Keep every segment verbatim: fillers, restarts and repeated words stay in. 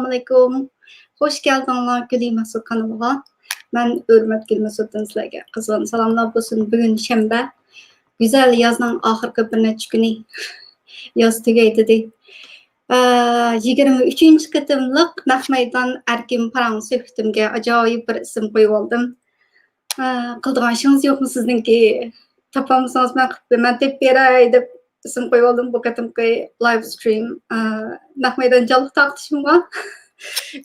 ئەسسالامۇئەلەيكۇم. خوش كەلدىڭلار گۈلى مەسۇت كانىلىغا. مەن ھۆرمەت گۈل مەسۇتتىن سىلەرگە قىزغىن سالاملار بولسۇن. بۈگۈن شەنبە. گۈزەل يازنىڭ ئاخىرقى بىر نەچچە كۈنى. ياز تۈگەي دېدى. ئە، يىگىرمە ئۈچىنچى قېتىملىق نەق مەيدان ئەركىن پاراڭ سۆھبىتىمگە ئاجايىپ بىر ئىسىم قويۇۋالدىم. ئە، قىلىدىغان ئىشىڭىز يوقمۇ سىزنىڭكى؟ تاپالمىسىڭىز مەن قىلىپ، مەن تېپىپ بېرەي دەپ ئىسىم قويۇۋالدىم بۇ قېتىمقى لايف سترىم، ئە، نەق مەيدان جانلىق تارقىتىشىمغا.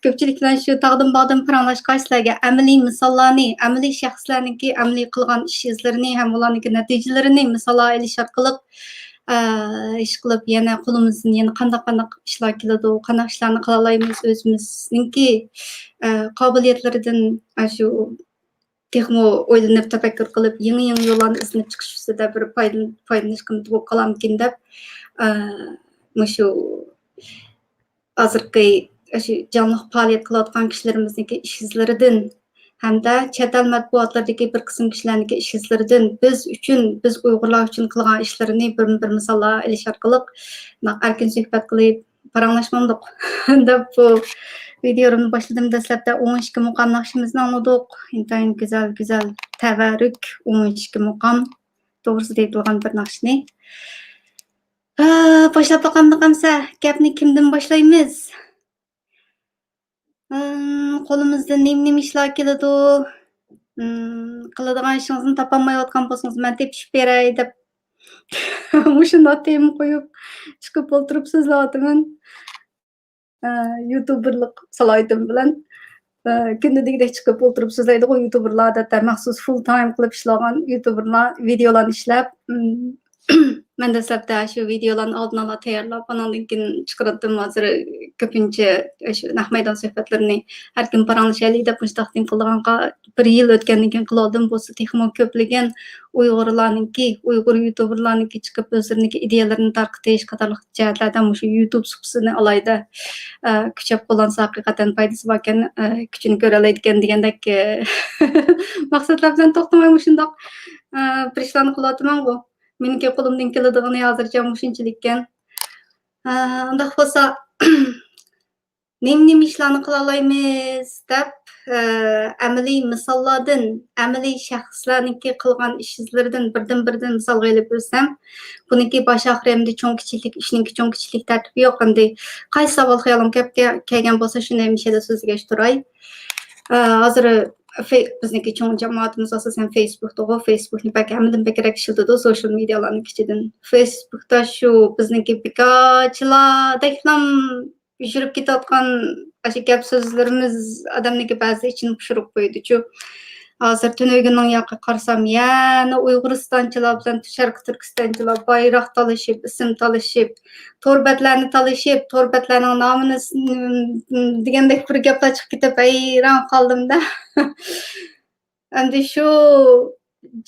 كۆپچىلىك بىلەن شۇ تاغدىن باغدىن پاراڭلاشقاچ سىلەرگە ئەمەلىي مىساللارنى، ئەمەلىي شەخسلەرنىڭكى ئەمەلىي قىلغان ئىش ئىزلىرىنى ھەم ئۇلارنىڭكى نەتىجىلىرىنى مىساللار ئېلىش ئارقىلىق، ئە، ئىشقىلىپ يەنە قولىمىزدىن يەنە قانداق، قانداق ئىشلار كېلىدۇ، قانداق ئىشلارنى قىلالايمىز، ئۆزىمىزنىڭكى، ئە، قابىلىيەتلىرىدىن، ئە، شۇ تېخىمۇ ئويلىنىپ، تەپەككۇر قىلىپ، يېڭى، يېڭى يوللارنى ئىزدىنىپ چىقىش ئۈستىدە بىر پايدىلىن-، پايدىلىنىشقا بولۇپ قالامىكىن دەپ، ئە، مۇشۇ ھازىرقى ئاشۇ جانلىق پائالىيەت قىلىۋاتقان كىشىلىرىمىزنىڭكى ئىش ئىزلىرىدىن ھەمدە چەت ئەل مەتبۇئاتلىرىدىكى بىر قىسىم كىشىلەرنىڭكى ئىش ئىزلىرىدىن بىز ئۈچۈن، بىز ئۇيغۇرلار ئۈچۈن قىلغان ئىشلىرىنى بىرمۇ بىر مىساللار ئېلىش ئارقىلىق ئەركىن سۆھبەت قىلىپ، پاراڭلاشمامدۇق دەپ بۇ ۋىدىيولىرىمنى باشلىدىم. دەسلەپتە ئون ئىككى مۇقام ناخشىمىزنى ئاڭلىدۇق. ئىنتايىن گۈزەل، گۈزەل تەۋەررۈك ئون ئىككى مۇقام توغرىسىدا ئېيتىلغان بىر ناخشىنى. ھە، باشلاپلا قالدۇق ئەمسە. گەپنى كىمدىن باشلايمىز؟ ھىم، قولىمىزدىن نېمە-نېمە ئىشلار كېلىدۇ؟ ھىم، قىلىدىغان ئىشىڭىزنى تاپالمايۋاتقان بولسىڭىز، مەن تېپىشىپ بېرەي دەپ مۇشۇنداق تېما قويۇپ چىقىپ ئولتۇرۇپ سۆزلەۋاتىمەن. ئە، يۇتۇبېرلىق سالاھىيىتىم بىلەن، ئە، كۈندە دېگۈدەك چىقىپ ئولتۇرۇپ سۆزلەيدىغۇ يۇتۇبېرلار، ئادەتتە مەخسۇس فۇل تايم قىلىپ ئىشلىغان يۇتۇبېرلار ۋىدىيولارنى ئىشلەپ، ھىم، مەن دەسلەپتە شۇ ۋىدىيولارنى ئالدىن ئالا تەييارلاپ، ئاناندىن كېيىن چىقىراتتىم. ھازىر كۆپىنچە شۇ نەق مەيدان سۆھبەتلىرىنى ئەركىن پاراڭلىشايلى دەپ مۇشۇنداقتىن قىلىدىغانغا بىر يىل ئۆتكەندىن كېيىن قىلىۋالدىم. بولسا تېخىمۇ كۆپلىگەن ئۇيغۇرلارنىڭكى، ئۇيغۇر يۇتۇبېرلارنىڭكى چىقىپ ئۆزلىرىنىڭكى ئىدىيەلىرىنى تارقىتىش قاتارلىق جەھەتلەردە مۇشۇ يۇتۇب سۇپىسىنى ئالايىتە، ئە، كۈچەپ قوللانسا ھەقىقەتەن پايدىسى باركەن، ئە، كۈچىنى كۆرەلەيدىكەن دېگەندەك، ئە، مەقسەتلەر بىلەن توختىماي مۇشۇنداق، ئە، بىر ئىشلارنى قىلىۋاتىمەنغۇ. مېنىڭكى قولۇمدىن كېلىدىغىنى ھازىرچە مۇشۇنچىلىككەن. ئە، ئۇنداق بولسا، نېمە-نېمە ئىشلارنى قىلالايمىز دەپ، ئە، ئەمەلىي مىساللاردىن، ئەمەلىي شەخسلەرنىڭكى قىلغان ئىش ئىزلىرىدىن بىردىن-بىردىن مىسالغا ئېلىپ ئۆتسەم، بۇنىڭكى باش ئاخىرى ئەمدى چوڭ كىچىكلىك، ئىشنىڭكى چوڭ كىچىكلىك تەرتىپى يوق. ئەمدى قايسى ساۋال خىيالىمغا كەپ-، كەلگەن بولسا، شۇنى ھەمىشە دە سۆزلىگەچ تۇراي. ئە، ھازىر فېي-، بىزنىڭكى چوڭ جامائىتىمىز ئاساسەن فېيسبۇكتىغۇ، فېيسبۇكنى بەك ھەممىدىن بەكرەك ئىشلىتىدۇ سوشيال مېدىيالارنىڭ ئىچىدىن. فېيسبۇكتا شۇ بىزنىڭكى بىكارچىلاردەكلام يۈرۈپ كېتىۋاتقان ئاشۇ گەپ سۆزلىرىمىز ئادەمنىڭكى بەزىدە ئىچىنى پۇشۇرۇپ قويىدۇچۇ. ھازىر تۈنۈگۈننىڭ ياقى قارىسام، يەنە ئۇيغۇرىستانچىلار بىلەن شەرقىي تۈركىستانچىلار بايراق تالىشىپ، ئىسىم تالىشىپ، تور بەتلەرنى تالىشىپ، تور بەتلەرنىڭ نامىنى س-، دېگەندەك بىر گەپلەر چىقىپ كېتىپ، ھەيران قالدىم-دە. ئەمدى شۇ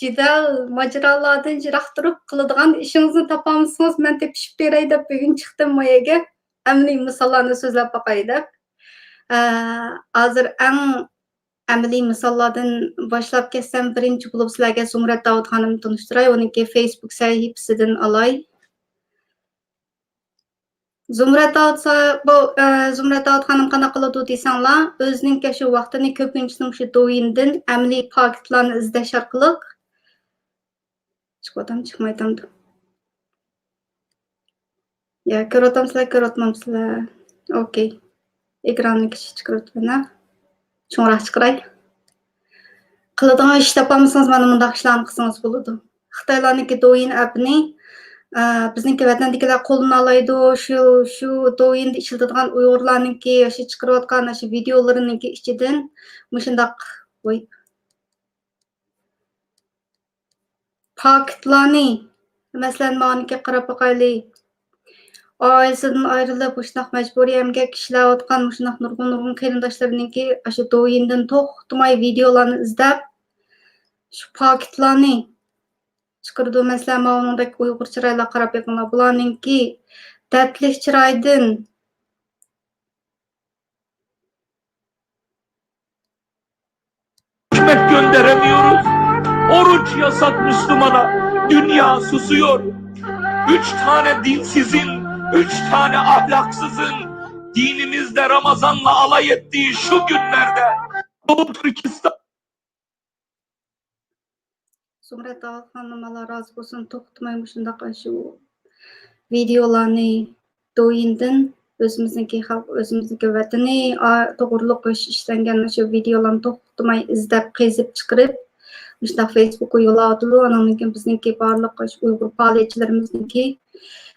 جېدەل، ماجىرالاردىن يىراق تۇرۇپ، قىلىدىغان ئىشىڭىزنى تاپالمىسىڭىز، مەن تېپىشىپ بېرەي دەپ بۈگۈن چىقتىم بۇ يەرگە. ئەمەلىي مىساللارنى سۆزلەپ باقاي دەپ. ئە، ھازىر ئەڭ ئەمەلىي مىساللاردىن باشلاپ كەتسەم، بىرىنچى بولۇپ سىلەرگە زۇمرەت داۋۇت خانىمنى تونۇشتۇراي، ئۇنىڭكى فېيسبۇك سەھىپىسىدىن ئالاي. زۇمرەت داۋۇت سا-، بۇ، ئە، زۇمرەت داۋۇت خانىم قانداق قىلىدۇ دېسەڭلار، ئۆزىنىڭكى شۇ ۋاقتىنى كۆپىنچىسىنى مۇشۇ دوۋيىندىن ئەمەلىي پاكىتلارنى ئىزدەش ئارقىلىق، چىقىۋاتامدۇ، چىقمايتامدۇ؟ يا، كۆرۈۋاتامسىلەر، كۆرۈۋاتمامسىلەر؟ ئوكەي. ئېكراننى كىچىك چىقىرىۋېتىمەن ھە. چوڭراق چىقىراي. قىلىدىغان ئىش تاپالمىسىڭىز، مانا مۇنداق ئىشلارنى قىلسىڭىز بولىدۇ. خىتايلارنىڭكى دوۋيىن ئەپىنى، ئە، بىزنىڭكى ۋەتەندىكىلەر قوللىنالايدۇ. شۇ، شۇ دوۋيىندا ئىشلىتىدىغان ئۇيغۇرلارنىڭكى، ئاشۇ چىقىرىۋاتقان ئاشۇ ۋىدىيولىرىنىڭكى ئىچىدىن مۇشۇنداق، ۋوي. پاكىتلارنى، مەسىلەن، مانىكى قاراپ باقايلى. ئائىلىسىدىن ئايرىلىپ، مۇشۇنداق مەجبۇرىي ئەمگەك ئىشلەۋاتقان مۇشۇنداق نۇرغۇن، نۇرغۇن قېرىنداشلىرىنىڭكى ئاشۇ دوۋيىندىن توختىماي ۋىدىيولارنى ئىزدەپ، شۇ پاكىتلارنى چىقىرىدۇ. مەسىلەن، ماۋۇنىڭدەك ئۇيغۇر چىرايلار قاراپ بېقىڭلار. بۇلارنىڭكى دەردلىك چىرايدىن، Ekmek gönderemiyoruz. Oruç yasak Müslümana. Dünya susuyor. Üç tane dinsizin, üç tane ahlaksızın دىنىمىزدە رامازانلا ئالاي ئەتتى شۇ كۈنلەردە. بۇ تۈركىستان. زۇمرەت داۋۇت خانىم، ئاللا رازى بولسۇن، توختىماي مۇشۇنداق شۇ ۋىدېئولارنى دويىندىن ئۆزىمىزنىڭكى خەلق، ئۆزىمىزنىڭكى ۋەتىنى، ئا، توغرۇلۇق ئىش ئىشلەنگەن شۇ ۋىدېئولارنى توختىماي ئىزدەپ، قېزىپ چىقىرىپ، مۇشۇنداق فېيسبۇكقا يوللاۋاتىدۇ. ئانىڭدىن كېيىن بىزنىڭكى بارلىق شۇ ئۇيغۇر پائالىيەتچىلىرىمىزنىڭكى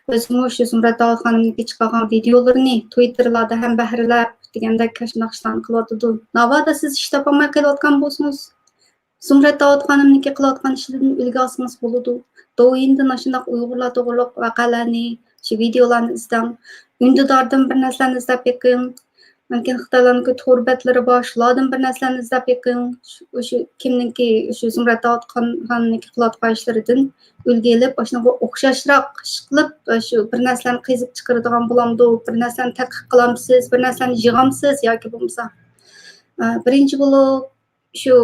ئۆزىمۇ شۇ زۇمرەت داۋۇت خانىمنىڭكى چىقارغان ۋىدېئولىرىنى تۋىتتېرلاردا ھەمبەھىرلەپ دېگەندەك شۇنداق ئىشلارنى قىلىۋاتىدۇ. ناۋادا سىز ئىش تاپالماي قېلىۋاتقان بولسىڭىز، زۇمرەت داۋۇت خانىمنىڭكى قىلىۋاتقان ئىشلىرىدىن ئۈلگە ئالسىڭىز بولىدۇ. دوۋيىندىن ئاشۇنداق ئۇيغۇرلار توغرۇلۇق ۋەقەلەرنى، شۇ ۋىدېئولارنى ئىزدەڭ. ئۈندىداردىن بىر نەرسىلەرنى ئىزدەپ بېقىڭ. مۇمكىن خىتايلارنىڭكى تور بەتلىرى بار، شۇلاردىن بىر نەرسىلەرنى ئىزدەپ بېقىڭ. شۇ، شۇ كىمنىڭكى، شۇ زۇمرەت داۋۇت خانىمنىڭكى قىلىۋاتقان ئىشلىرىدىن ئۈلگە ئېلىپ، ئاشۇنىڭغا ئوخشاشراق ئىش قىلىپ، شۇ بىر نەرسىلەرنى قېزىپ چىقىرىدىغان بولامدۇ، بىر نەرسىلەرنى تەتقىق قىلامسىز، بىر نەرسىلەرنى يىغامسىز ياكى بولمىسا، ئە، بىرىنچى بولۇپ، شۇ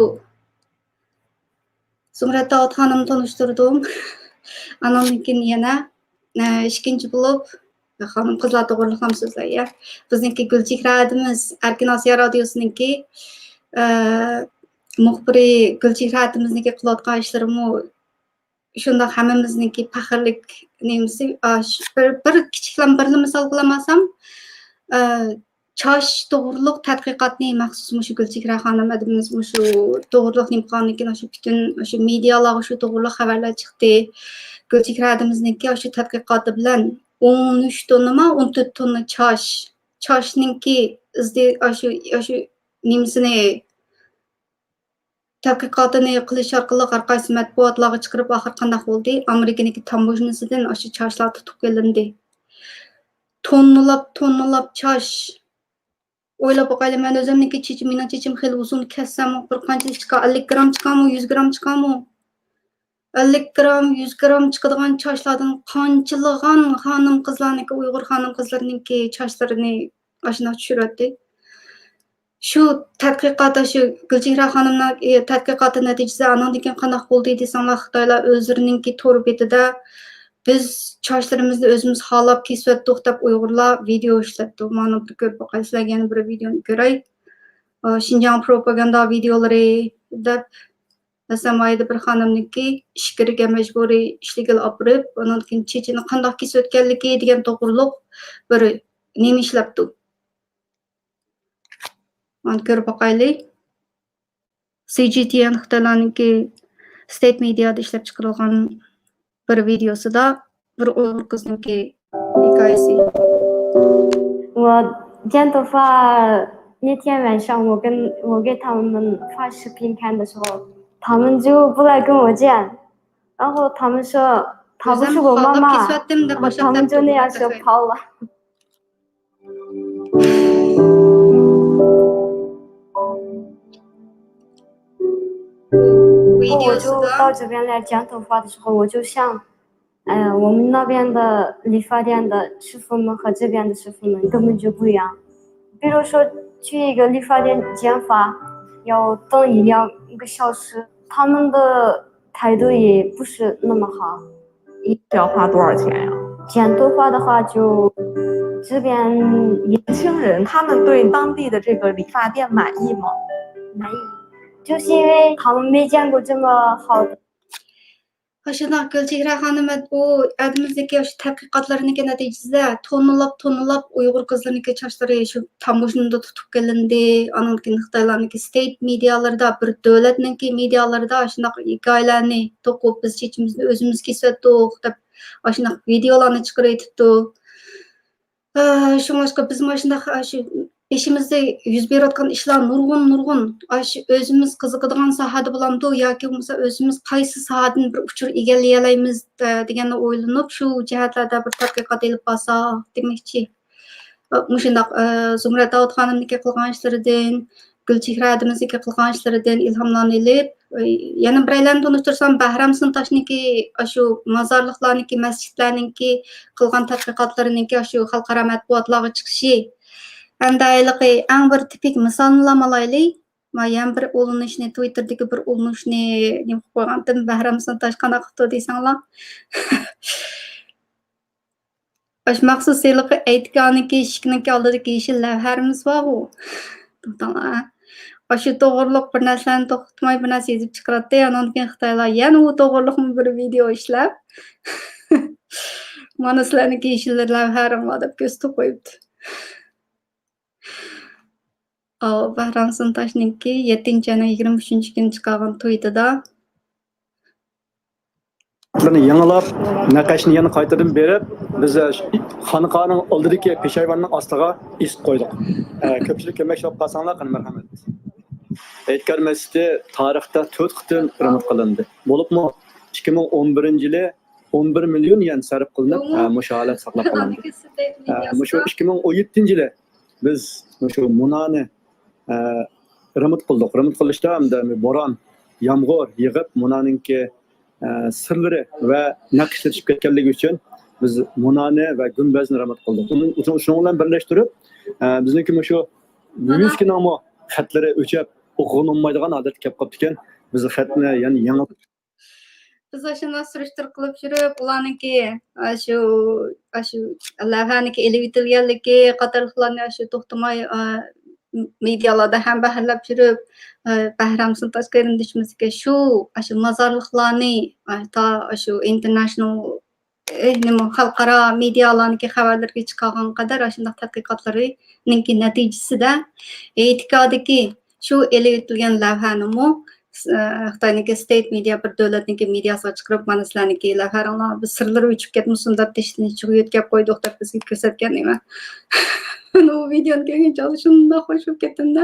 زۇمرەت داۋۇت خانىمنى تونۇشتۇردۇم. ئانىڭدىن كېيىن يەنە، ئە، ئىككىنچى بولۇپ، خانىم قىزلار توغرىلىق ھەم سۆزلەي، يا. بىزنىڭكى گۈلچېھرە ھەدىمىز، ئەركىن ئاسىيا رادىيوسىنىڭكى، ئە، مۇخبىرى گۈلچېھرە ھەدىمىزنىڭكى قىلىۋاتقان ئىشلىرىمۇ شۇنداق ھەممىمىزنىڭكى پەخىرلىك نېمىسى، ئا، شۇ بىر، بىر كىچىكلا بىرلا مىسال قىلالمىسام، ئا، چاچ توغرۇلۇق تەتقىقاتنى مەخسۇس مۇشۇ گۈلچېھرە خانىم ھەدىمىز مۇشۇ توغرۇلۇق نېمە قىلغاندىن كېيىن، شۇ پۈتۈن شۇ مېدىيالارغا شۇ توغرۇلۇق خەۋەرلەر چىقتى. گۈلچېھرە ھەدىمىزنىڭكى شۇ تەتقىقاتى بىلەن ئون ئۈچ توننىما، ئون تۆت توننا چاچ، چاچنىڭكى ئىزدى-، ئاشۇ، ئاشۇ نېمىسىنى، تەتقىقاتىنى قىلىش ئارقىلىق ھەر قايسى مەتبۇئاتلارغا چىقىرىپ، ئاخىر قانداق بولدى؟ ئامېرىكىنىڭكى تاموژنىسىدىن ئاشۇ چاچلار تۇتۇپ كېلىندى. توننىلاپ، توننىلاپ چاچ. ئويلاپ باقايلى، مەن ئۆزۈمنىڭكى چېچىم، مېنىڭ چېچىم خېلى ئۇزۇن، كەسسەممۇ بىر قانچە چىقار، ئەللىك گرام چىقارمۇ، يۈز گرام چىقارمۇ؟ ئەللىك گرام، يۈز گرام چىقىدىغان چاچلاردىن قانچىلىغان خانىم-قىزلارنىڭكى، ئۇيغۇر خانىم-قىزلىرىنىڭكى چاچلىرىنى ئاشۇنداق چۈشۈرۈۋەتتى. شۇ تەتقىقات، شۇ گۈلچېھرە خانىمنىڭ، ئى، تەتقىقاتى نەتىجىسى ئانىڭدىن كېيىن قانداق بولدى دېسەڭلار، خىتايلار ئۆزلىرىنىڭكى تور بېتىدە، «بىز چاچلىرىمىزنى ئۆزىمىز خالاپ كېسىۋەتتۇق» دەپ ئۇيغۇرلار ۋىدېئو ئىشلەتتى. مانا بىر كۆرۈپ باقاي، سىلەرگە يەنە بىر ۋىدېونى كۆرەي. ئا، شىنجاڭ پروپاگاندا ۋىدېئولىرى دەپ، ئەسلىمايدا بىر خانىمنىڭكى ئىچكىرىگە مەجبۇرىي ئىشلىگىلى ئاپىرىپ، ئۇنىڭدىن كېيىن چېچىنى قانداق كېسىۋەتكەنلىكى دېگەن توغرۇلۇق بىر نېمە ئىشلەپتۇ. مانا كۆرۈپ باقايلى. سى جى تي ئېن خىتايلارنىڭكى ستېيت مېدىيادا ئىشلەپ چىقىرىلغان بىر ۋىدېئوسىدا بىر ئۇيغۇر قىزنىڭكى ھېكايىسى. 我剪头发那天晚上，我跟我给他们发视频看的时候，他们就不来跟我剪，然后他们说她不是我妈妈，然后他们就那样说跑了。然后我就到这边来剪头发的时候，我就想， 哎呀，我们那边的理发店的师傅们和这边的师傅们根本就不一样。比如说去一个理发店剪发，要等一两个小时，他们的态度也不是那么好。要花多少钱呀？剪头发的话就这边也，年轻人他们对当地的这个理发店满意吗？满意，就是因为他们没见过这么好的。 ئاشۇنداق گۈلچېھرە خانىم، ئۇ ئەدىمىزدىكى ئاشۇ تەتقىقاتلىرىنىڭكى نەتىجىسىدە توننىلاپ، توننىلاپ ئۇيغۇر قىزلىرىنىڭكى چاچلىرى شۇ تاموژنىدا تۇتۇپ قېلىندى. ئانىڭدىن كېيىن خىتايلارنىڭكى ستېيت مېدىيالىرىدا، بىر دۆلەتنىڭكى مېدىيالىرىدا ئاشۇنداق ھېكايىلەرنى توقۇپ، «بىز چېچىمىزنى ئۆزىمىز كېسىۋەتتۇق» دەپ ئاشۇنداق ۋىدېئولارنى چىقىرىۋېتىپتۇ. ئە، شۇڭلاشقا بىز مانا شۇنداق، ئە، شۇ بېشىمىزدا يۈز بېرىۋاتقان ئىشلار نۇرغۇن، نۇرغۇن. ئاشۇ ئۆزىمىز قىزىقىدىغان ساھەدە بولامدۇ ياكى بولمىسا ئۆزىمىز قايسى ساھەدىن بىر ئۇچۇر ئىگىلىيەلەيمىز، ئە، دېگەننى ئويلىنىپ، شۇ جەھەتلەردە بىر تەتقىقات ئېلىپ بارساق دېمەكچى. ئە، مۇشۇنداق، ئە، زۇمرەت داۋۇت خانىمنىڭكى قىلغان ئىشلىرىدىن، گۈلچېھرە ھەدىمىزنىڭكى قىلغان ئىشلىرىدىن ئىلھاملارنى ئېلىپ، ئە، يەنە بىرەيلەننى تونۇشتۇرسام، بەھرام سىنتاشنىڭكى ئاشۇ مازارلىقلارنىڭكى، مەسچىتلەرنىڭكى قىلغان تەتقىقاتلىرىنىڭكى ئاشۇ خەلقئارا مەتبۇئاتلارغا چىقىشى ھەمدە ھېلىقى ئەڭ بىر تىپىك مىسالنىلا ئالايلى. ما يەنە بىر ئۇلىنىشنى، تۋىتتېردىكى بىر ئۇلىنىشنى نېمە قىلىپ قويغانتىم، بەھرام سىنتاش قانداق قىپتۇ دېسەڭلار. ئاشۇ مەخسۇس ھېلىقى ئەيتىكانىكى ئىشىكنىڭكى ئالدىدىكى يېشىل لەۋھەمىز بارغۇ. توختاڭلار. ئاشۇ توغرۇلۇق بىر نەرسىلەرنى توختىماي بىر نەرسە يېزىپ چىقىراتتى. ئانىڭدىن كېيىن خىتايلار يەنە ئۇ توغرۇلۇقمۇ بىر ۋىدېئو ئىشلەپ، مانا سىلەرنىڭكى يېشىل لەۋھەڭلار دەپ كۆرسىتىپ قويۇپتۇ. ئاۋۇ بەھرام سۇنتاشنىڭكى يەتتىنچى ئاينىڭ يىگىرمە ئۈچىنچى كۈنى چىقارغان تويىتىدا. بۇنى يېڭىلاپ، نەقەشنى يەنە قايتىدىن بېرىپ، بىز خانىقانىڭ ئالدىدىكى پېشايۋاننىڭ ئاستىغا ئېسىپ قويدۇق. ئە، كۆپچىلىك كۆمەكچى بولۇپ قالساڭلار، قېنى، مەرھەمەت. ھېيتگاھ مەسچىتى تارىختا تۆت قېتىم رېمونت قىلىندى. بولۇپمۇ ئىككى مىڭ ئون بىرىنچى يىلى ئون بىر مىليون يەن سەرپ قىلىنىپ، ئە، مۇشۇ ھالەت ساقلاپ قالىندى. ئە، مۇشۇ ئىككى مىڭ ئون يەتتىنچى يىلى بىز مۇشۇ مۇنانى، ئە، رېمونت قىلدۇق. رېمونت قىلىشتا ئەمدى بوران، يامغۇر يېغىپ، مۇنانىڭكى، ئە، سىرلىرى ۋە نەقىشلىرى چۈشۈپ كەتكەنلىكى ئۈچۈن بىز مۇنانى ۋە گۈمبەزنى رېمونت قىلدۇق. ئۇنىڭ، شۇنىڭ بىلەن بىرلەشتۈرۈپ، ئە، بىزنىڭكى مۇشۇ ۋىۋىسكىنىڭمۇ خەتلىرى ئۆچۈپ، ئوخشىمايدىغان ھالەتكە كەپ قاپتىكەن. بىز خەتنى يەنە يېڭى بىز ئاشۇنداق سۈرۈشتۈرۈپ قىلىپ يۈرۈپ، ئۇلارنىڭكى ئاشۇ، ئاشۇ لەۋھەنىڭكى ئېلىۋېتىلگەنلىكى قاتارلىقلارنى ئاشۇ توختىماي، ئا، مېدىيالاردا ھەمبەھىرلەپ يۈرۈپ، ئا، بەھرام سۇنتاش قېرىندىشىمىزدىكى شۇ، ئاشۇ مازارلىقلارنى، ئا، تا ئاشۇ ئىنتېرنېشنال، ئە، نېمە، خەلقئارا مېدىيالارنىڭكى خەۋەرلىرىگە چىقارغانغا قەدەر ئاشۇنداق تەتقىقاتلىرىنىڭكى نەتىجىسىدە ئېيتىكادىكى شۇ ئېلىۋېتىلگەن لەۋھەنىمۇ، ئە، خىتاينىڭكى ستېيت مېدىيا، بىر دۆلەتنىڭكى مېدىياسىغا چىقىرىپ، مانا سىلەرنىڭكى لەۋھەڭلار بىر سىرلىرى ئۆچۈپ كەتمىسۇن دەپ تېشىنى ئىچىگە يۆتكەپ قويدۇق دەپ بىزگە كۆرسەتكەن نېمە. مەن ئۇ ۋىدېئونى كۆرگەن چاغدا شۇنداق خوش بولۇپ كەتتىم-دە.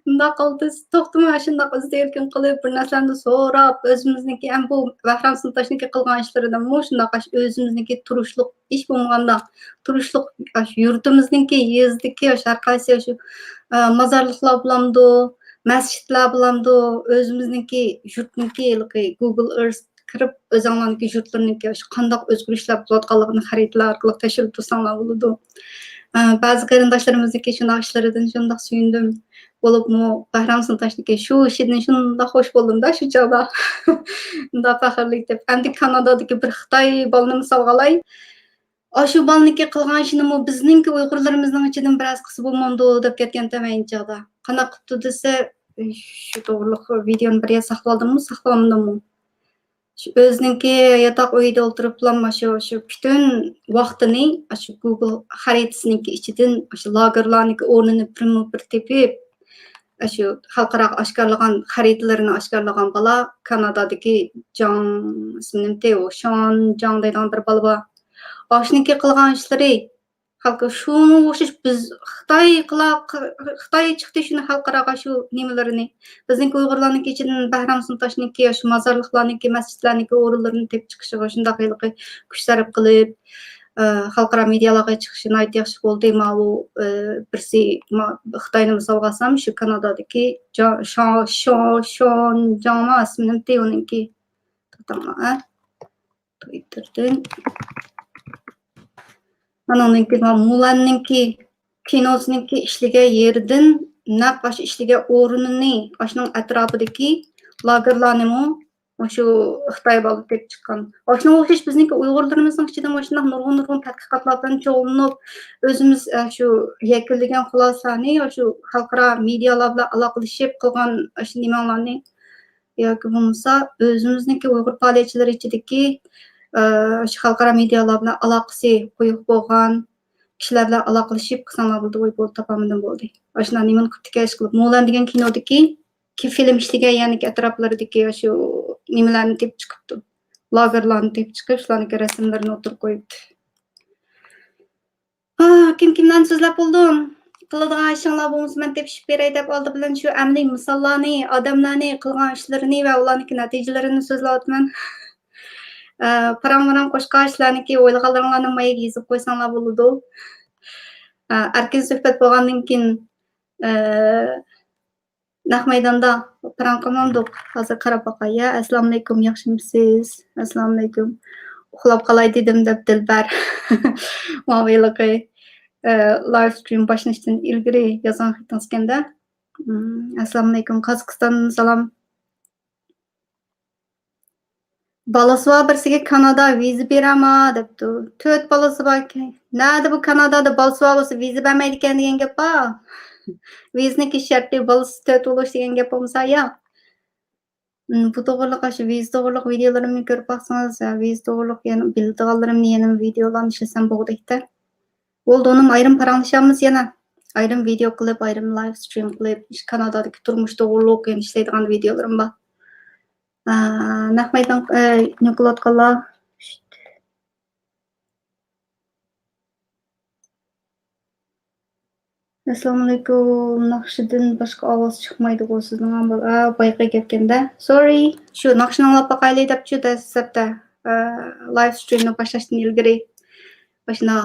مۇنداق قىلدى، توختىماي ئاشۇنداق ئىزدىگۈلكىن قىلىپ، بىر نەرسىلەرنى سوراپ، ئۆزىمىزنىڭكى، ئەم، بۇ بەھرام سۇنتاشنىڭكى قىلغان ئىشلىرىدىنمۇ شۇنداق ئاش-، ئۆزىمىزنىڭكى تۇرۇشلۇق، ھېچ بولمىغاندا تۇرۇشلۇق ئاشۇ يۇرتىمىزنىڭكى، يېزىدىكى ئاشۇ ھەر قايسى ئاشۇ، ئە، مازارلىقلار بولامدۇ، مەسچىتلەر بولامدۇ، ئۆزىمىزنىڭكى يۇرتنىڭكى ھېلىقى گۇگل ئېرس كىرىپ، ئۆزۈڭلارنىڭكى يۇرتلىرىنىڭكى ئاشۇ قانداق ئۆزگىرىشلەر بولۇۋاتقانلىقىنى خەرىتىلەر ئارقىلىق تەكشۈرۈپ تۇرساڭلار بولىدۇ. ئە، بەزى قېرىنداشلىرىمىزنىڭكى شۇنداق ئىشلىرىدىن شۇنداق سۆيۈندۈم. بولۇپمۇ بەھرام سۇنتاشنىڭكى شۇ ئىشىدىن شۇنداق خوش بولدۇم-دە شۇ چاغدا. شۇنداق پەخىرلىك دەپ. ئەمدى كانادادىكى بىر خىتاي بالىنى مىسالغا ئالاي. ئاشۇ بالىنىڭكى قىلغان ئىشىنىمۇ بىزنىڭكى ئۇيغۇرلىرىمىزنىڭ ئىچىدىن بىرەرسى قىلسا بولمامدۇ دەپ كەتكەنتىم ئەينى چاغدا. قانداق قىپتۇ دېسە، شۇ توغرۇلۇق ۋىدېئونى بىر يەردە ساقلىۋالدىممۇ، ساقلىۋالمىدىممۇ؟ شۇ ئۆزىنىڭكى ياتاق ئۆيىدە ئولتۇرۇپلا، شۇ، شۇ پۈتۈن ۋاقتىنى شۇ گۇگل خەرىتىسىنىڭكى ئىچىدىن شۇ لاگېرلارنىڭكى ئورنىنى بىرمۇ بىر تېپىپ، شۇ خەلقئاراغا ئاشكارىلىغان خەرىتىلىرىنى ئاشكارىلىغان بالا كانادادىكى جاڭ، ئىسمى نېمىتى، ئۇ شان جاڭ دەيدىغان بىر بالا بار. ئاشۇنىڭكى قىلغان ئىشلىرى خەلقى شۇنىڭغا ئوخشاش بىز خىتاي قىلا-، خىتاي چىقتى شۇنى خەلقئاراغا شۇ نېمىلىرىنى. بىزنىڭكى ئۇيغۇرلارنىڭكى ئىچىدىن بەھرام سۇنتاشنىڭكى، شۇ مازارلىقلارنىڭكى، مەسچىتلەرنىڭكى ئورۇنلىرىنى تېپىپ چىقىشىغا شۇنداق ھېلىقى كۈچ سەرپ قىلىپ، ئە، خەلقئارا مېدىيالارغا چىقىشى ناھايىتى ياخشى بولدى. ماۋۇ، ئە، بىرسى، ما-، خىتاينى مىسالغا ئالسام، شۇ كانادادىكى جا-، شا-، شا-، شان جاڭما ئىسمى نېمىتى ئۇنىڭكى؟ توختاڭلار، ئە. تويتىردىن. ئانىڭدىن كېيىن مۇلەننىڭكى كىنوسىنىڭكى ئىشلىگەن يېرىدىن نەق ئاشۇ ئىشلىگەن ئورنىنى، ئاشۇنىڭ ئەتراپىدىكى لاگېرلارنىمۇ مۇشۇ خىتاي بالا تېپىپ چىققان. ئاشۇنىڭغا ئوخشاش بىزنىڭكى ئۇيغۇرلىرىمىزنىڭ ئىچىدە مۇشۇنداق نۇرغۇن، نۇرغۇن تەتقىقاتلار بىلەن شۇغۇللىنىپ، ئۆزىمىز، ئە، شۇ يەكۈنلىگەن خۇلاسىلەرنى شۇ خەلقئارا مېدىيالار بىلەن ئالاقىلىشىپ قىلغان ئاشۇ نېمەڭلارنى ياكى بولمىسا ئۆزىمىزنىڭكى ئۇيغۇر پائالىيەتچىلىرى ئىچىدىكى، ئە، شۇ خەلقئارا مېدىيالار بىلەن ئالاقىسى قويۇق بولغان كىشىلەر بىلەن ئالاقىلىشىپ قىلساڭلار بولىدۇ، ۋاي، بولدى، تاپالمىدىم، بولدى. ئاشۇنداق نېمىنى قىپتىكەن، ئىشقىلىپ، مۇلەن دېگەن كىنودىكى كى-، فىلىم ئىشلىگەن يەرنىڭكى ئەتراپلىرىدىكى شۇ نېمىلەرنى تېپىپ چىقىپتۇ. لاگېرلارنى تېپىپ چىقىپ، شۇلارنىڭكى رەسىملىرىنى ئوتتۇرىغا قويۇپتۇ. ئاھ، كىم كىملەرنى سۆزلەپ بولدۇم؟ قىلىدىغان ئىشىڭلار بولمىسا، مەن تېپىشىپ بېرەي دەپ، ئالدى بىلەن شۇ ئەمەلىي مىساللارنى، ئادەملەرنى، قىلغان ئىشلىرىنى ۋە ئۇلارنىڭكى نەتىجىلىرىنى سۆزلەۋاتىمەن. ئە، پاراڭ-پاراڭ قوشقان ئىشلارنىكى ئويلىغانلىرىڭلارنى ماياغا يېزىپ قويساڭلار بولىدۇ. ئە، ئەركىن سۆھبەت بولغاندىن كېيىن، ئە، نەق مەيداندا پاراڭ قىلمامدۇق؟ ھازىر قاراپ باقاي، يا. ئەسسالامۇئەلەيكۇم، ياخشىمۇسىز؟ ئەسسالامۇئەلەيكۇم. ئۇخلاپ قالاي دېدىم دەپ دىلبەر. ماۋۇ ھېلىقى، ئە، لايف سترىم باشلىنىشتىن ئىلگىرى يازغان خېتىڭىزكەن-دە. ئەسسالامۇئەلەيكۇم، قازاقىستاندىن سالام. بالىسى بار بىرسىگە كانادا ۋىزا بېرەما دەپتۇ. تۆت بالىسى بار. نەدە بۇ كانادادا بالىسى بار بولسا ۋىزا بەرمەيدىكەن دېگەن گەپ بار. ۋىزىنىڭكى شەرتى بالىسى تۆت بولۇش دېگەن گەپ بولمىسا يا. بۇ توغرىلىق، ئاشۇ ۋىزا توغرىلىق ۋىدېئولىرىمنى كۆرۈپ باقسىڭىز، ۋىزا توغرىرلىق يەنە بىلىدىغانلىرىمنى يەنە ۋىدېئولارنى ئىشلىسەم بولغۇدەكتە. بولدى، ئۇنىمۇ ئايرىم پاراڭلىشارمىز يەنە. ئايرىم ۋىدېئو قىلىپ، ئايرىم لايف سترىم قىلىپ، كانادادىكى تۇرمۇش توغرۇلۇق يەنە ئىشلەيدىغان ۋىدېئولىرىم بار. ئە، نەق مەيدان، ئە، نېمە قىلىۋاتقانلار؟ ئەسسالامۇئەلەيكۇم. ناخشىدىن باشقا ئاۋاز چىقمايدىغۇ سىزنىڭ ھەم بۇ-، ئا، بايىقى گەپكەندە. سورى، شۇ ناخشىنى ئاڭلاپ باقايلى دەپچۇ دەسلەپتە، ئە، لايف سترىمنى باشلاشتىن ئىلگىرى. باشنا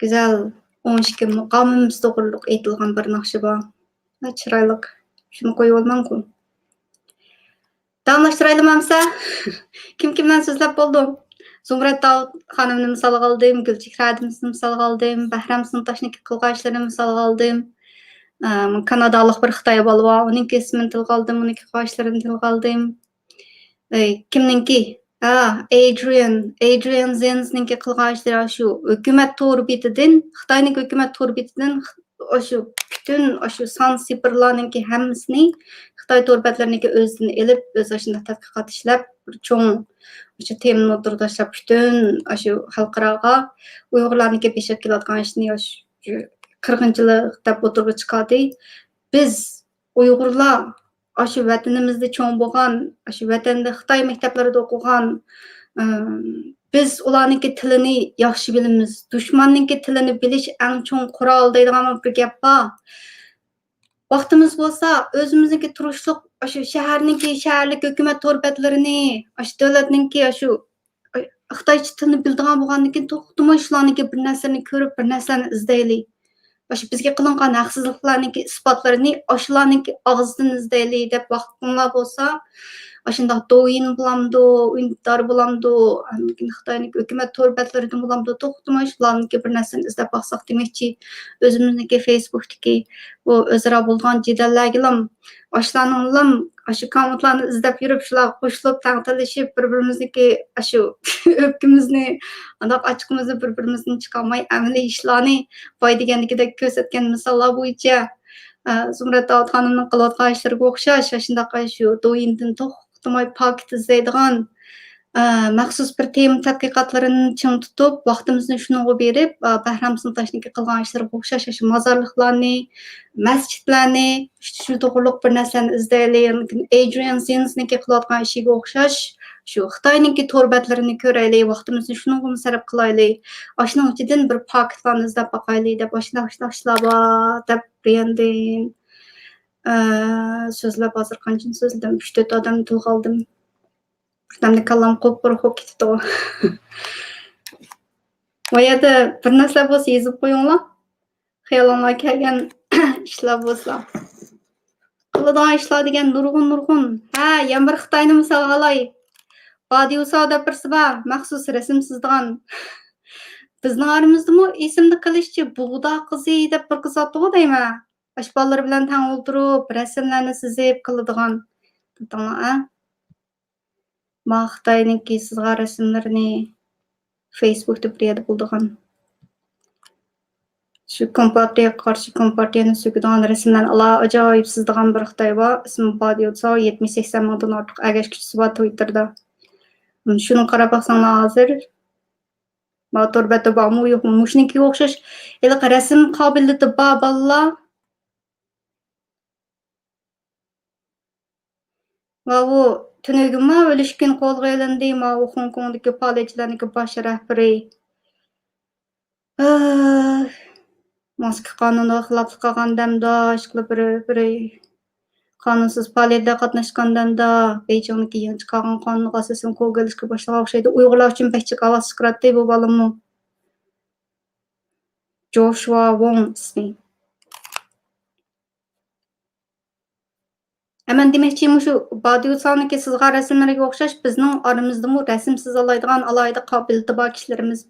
گۈزەل ئون ئىككى مۇقامىمىز توغرۇلۇق ئېيتىلغان بىر ناخشا بار. ھە، چىرايلىق. شۇنى قويۇۋالمامغۇ؟ داۋاملاشتۇرايلىمۇ ئەمسە؟ كىم كىملەرنى سۆزلەپ بولدۇم؟ زۇمرەت داۋۇت خانىمنى مىسالغا ئالدىم، گۈلچېھرە ئادىمىزنى مىسالغا ئالدىم، بەھرام سۇنتاشنىڭكى قىلغان ئىشلىرىنى مىسالغا ئالدىم. ئەم، كانادالىق بىر خىتاي بالا بار، ئۇنىڭكى ئىسمىنى تىلغا ئالدىم، ئۇنىڭكى قىلغان ئىشلىرىنى تىلغا ئالدىم. ئەي، كىمنىڭكى؟ ھە، ئېدرىيەن، ئېدرىيەن زېنزنىڭكى قىلغان ئىشلىرى ئاشۇ ھۆكۈمەت تور بېتىدىن، خىتاينىڭكى ھۆكۈمەت تور بېتىدىن خ-، ئاشۇ پۈتۈن ئاشۇ سان سىپىرلارنىڭكى ھەممىسىنى خىتاي تور بەتلىرىنىڭكى ئۆزىدىن ئېلىپ، ئۆزى ئاشۇنداق تەتقىقات ئىشلەپ، بىر چوڭ ئاشۇ تېمىنى ئوتتۇرىغا تاشلاپ، پۈتۈن ئاشۇ خەلقئاراغا ئۇيغۇرلارنىڭكى بېشىغا كېلىۋاتقان ئىشنى ئاشۇ قىرغىنچىلىق دەپ ئوتتۇرىغا چىقاردى. بىز ئۇيغۇرلار ئاشۇ ۋەتىنىمىزدە چوڭ بولغان، ئاشۇ ۋەتەندە خىتاي مەكتەپلىرىدە ئوقۇغان، ئىم، بىز ئۇلارنىڭكى تىلىنى ياخشى بىلىمىز. دۈشمەننىڭكى تىلىنى بىلىش ئەڭ چوڭ قورال دەيدىغان بىر گەپ بار. ۋاقتىمىز بولسا، ئۆزىمىزنىڭكى تۇرۇشلۇق، ئاشۇ شەھەرنىڭكى، شەھەرلىك ھۆكۈمەت تور بەتلىرىنى، ئاشۇ دۆلەتنىڭكى، ئاشۇ خىتايچە تىلنى بىلىدىغان بولغاندىن كېيىن، توختىماي شۇلارنىڭكى بىر نەرسىلەرنى كۆرۈپ، بىر نەرسىلەرنى ئىزدەيلى. ئاشۇ بىزگە قىلىنغان ھەقسىزلىقلارنىڭكى ئىسپاتلىرىنى ئاشۇلارنىڭكى ئاغزىدىن ئىزدەيلى دەپ ۋاقتىڭلار بولسا، ئاشۇنداق دوۋيىن بولامدۇ، ئۈندىدار بولامدۇ، ئاندىن كېيىن خىتاينىڭكى ھۆكۈمەت تور بەتلىرىدىن بولامدۇ، توختىماي شۇلارنىڭكى بىر نەرسىنى ئىزدەپ باقساق دېمەكچى. ئۆزىمىزنىڭكى فېيسبۇكتىكى بۇ ئۆزئارا بولىدىغان جېدەللەرگىلام ئاشۇلارنىڭلام ئاشۇ كوممېنتلارنى ئىزدەپ يۈرۈپ، شۇلارغا قوشۇلۇپ، تەڭ تىللىشىپ، بىر-بىرىمىزنىڭكى ئاشۇ ئۆپكىمىزنى، ئانداق ئاچچىقىمىزنى بىر-بىرىمىزدىن چىقارماي، ئەمەلىي ئىشلارنى باي دېگەندىكىدەك كۆرسەتكەن مىساللار بويىچە، ئە، زۇمرەت داۋۇت خانىمنىڭ قىلىۋاتقان ئىشلىرىغا ئوخشاش، ئاشۇنداق شۇ دوۋيىندىن توختىماي پاكىت ئىزدەيدىغان، ئە، مەخسۇس بىر تېما تەتقىقاتلىرىنى چىڭ تۇتۇپ، ۋاقتىمىزنى شۇنىڭغا بېرىپ، ئە، بەھرام سۇنتاشنىڭكى قىلغان ئىشلىرىغا ئوخشاش، ئاشۇ مازارلىقلارنى، مەسچىتلەرنى، شۇ توغرۇلۇق بىر نەرسىلەرنى ئىزدەيلى. ئادرىيەن زېنزنىڭكى قىلىۋاتقان ئىشىگە ئوخشاش، شۇ خىتاينىڭكى تور بەتلىرىنى كۆرەيلى، ۋاقتىمىزنى شۇنىڭغىمۇ سەرپ قىلايلى. ئاشۇنىڭ ئىچىدىن بىر پاكىتلارنى ئىزدەپ باقايلى دەپ، ئاشۇنداق، ئاشۇنداق ئىشلار بار دەپ، رىيەندىن، ئە، سۆزلەپ، ھازىر قانچىنى سۆزلىدىم؟ ئۈچ، تۆت ئادەمنى تىلغا ئالدىم. بىردەمدە كاللام قۇپقۇرۇق بولۇپ كېتىپتۇ. ئۇ يەردە بىر نەرسىلەر بولسا يېزىپ قويۇڭلار. خىيالىڭلارغا كەلگەن ئىشلار بولسا. قىلىدىغان ئىشلار دېگەن نۇرغۇن، نۇرغۇن. ھە، يەنە بىر خىتاينى مىسالغا ئالاي. بادىيۇساۋ دەپ بىرسى بار، مەخسۇس رەسىم سىزىدىغان. بىزنىڭ ئارىمىزدىمۇ ئېسىمدە قېلىشىچە بۇغدا قىزى دەپ بىر قىز ئاتىغۇ دەيمەن. ئاشۇ بالىلىرى بىلەن تەڭ ئولتۇرۇپ، رەسىملەرنى سىزىپ قىلىدىغان. دېدىڭلار، ئە؟ ما خىتاينىڭكى سىزغان رەسىملىرىنى فېيسبۇكتا بىر يەردە بولىدىغان. شۇ كومپارتىيەگە قارشى كومپارتىيەنى سۆكىدىغان رەسىملەرنى ئالاجايىپ سىزىدىغان بىر خىتاي بار. ئىسمى باديۇتساۋ، يەتمىش سەكسەن مىڭدىن ئارتۇق ئەگەشكۈچىسى بار تۋىتتېردا. شۇنى قاراپ باقساڭلار ھازىر. ما تور بەتتە بارمۇ يوقمۇ؟ مۇشۇنىڭكىگە ئوخشاش ھېلىقى رەسىم قابىلىيىتى بار بالىلار. ماۋۇ تۈنۈگۈنمۇ ئۆلۈشكۈن قولغا ئېلىندى، ماۋۇ خوڭكوڭدىكى پائالىيەتچىلەرنىڭكى باش رەھبىرى. ئاھ، ماسكا قانۇنىغا خىلاپلىق قىلغان دەمدە، ئىشقىلىپ بىرى، بىرى قانۇنسىز پائالىيەتلەرگە قاتناشقان دەمدە، بېيجىڭدىكى يېڭى چىقارغان قانۇنغا ئاساسەن قولغا ئېلىشقا باشلىغان ئوخشايدۇ. ئۇيغۇرلار ئۈچۈن بەك جىق ئاۋاز چىقىراتتى بۇ بالىمۇ. جوشۇا ۋوڭ ئىسمى. ئە، مەن دېمەكچى، مۇشۇ باديۇساۋنىڭكى سىزغان رەسىملىرىگە ئوخشاش بىزنىڭ ئارىمىزدىمۇ رەسىم سىزالايدىغان ئالاھىدە قابىلىيىتى بار كىشىلىرىمىز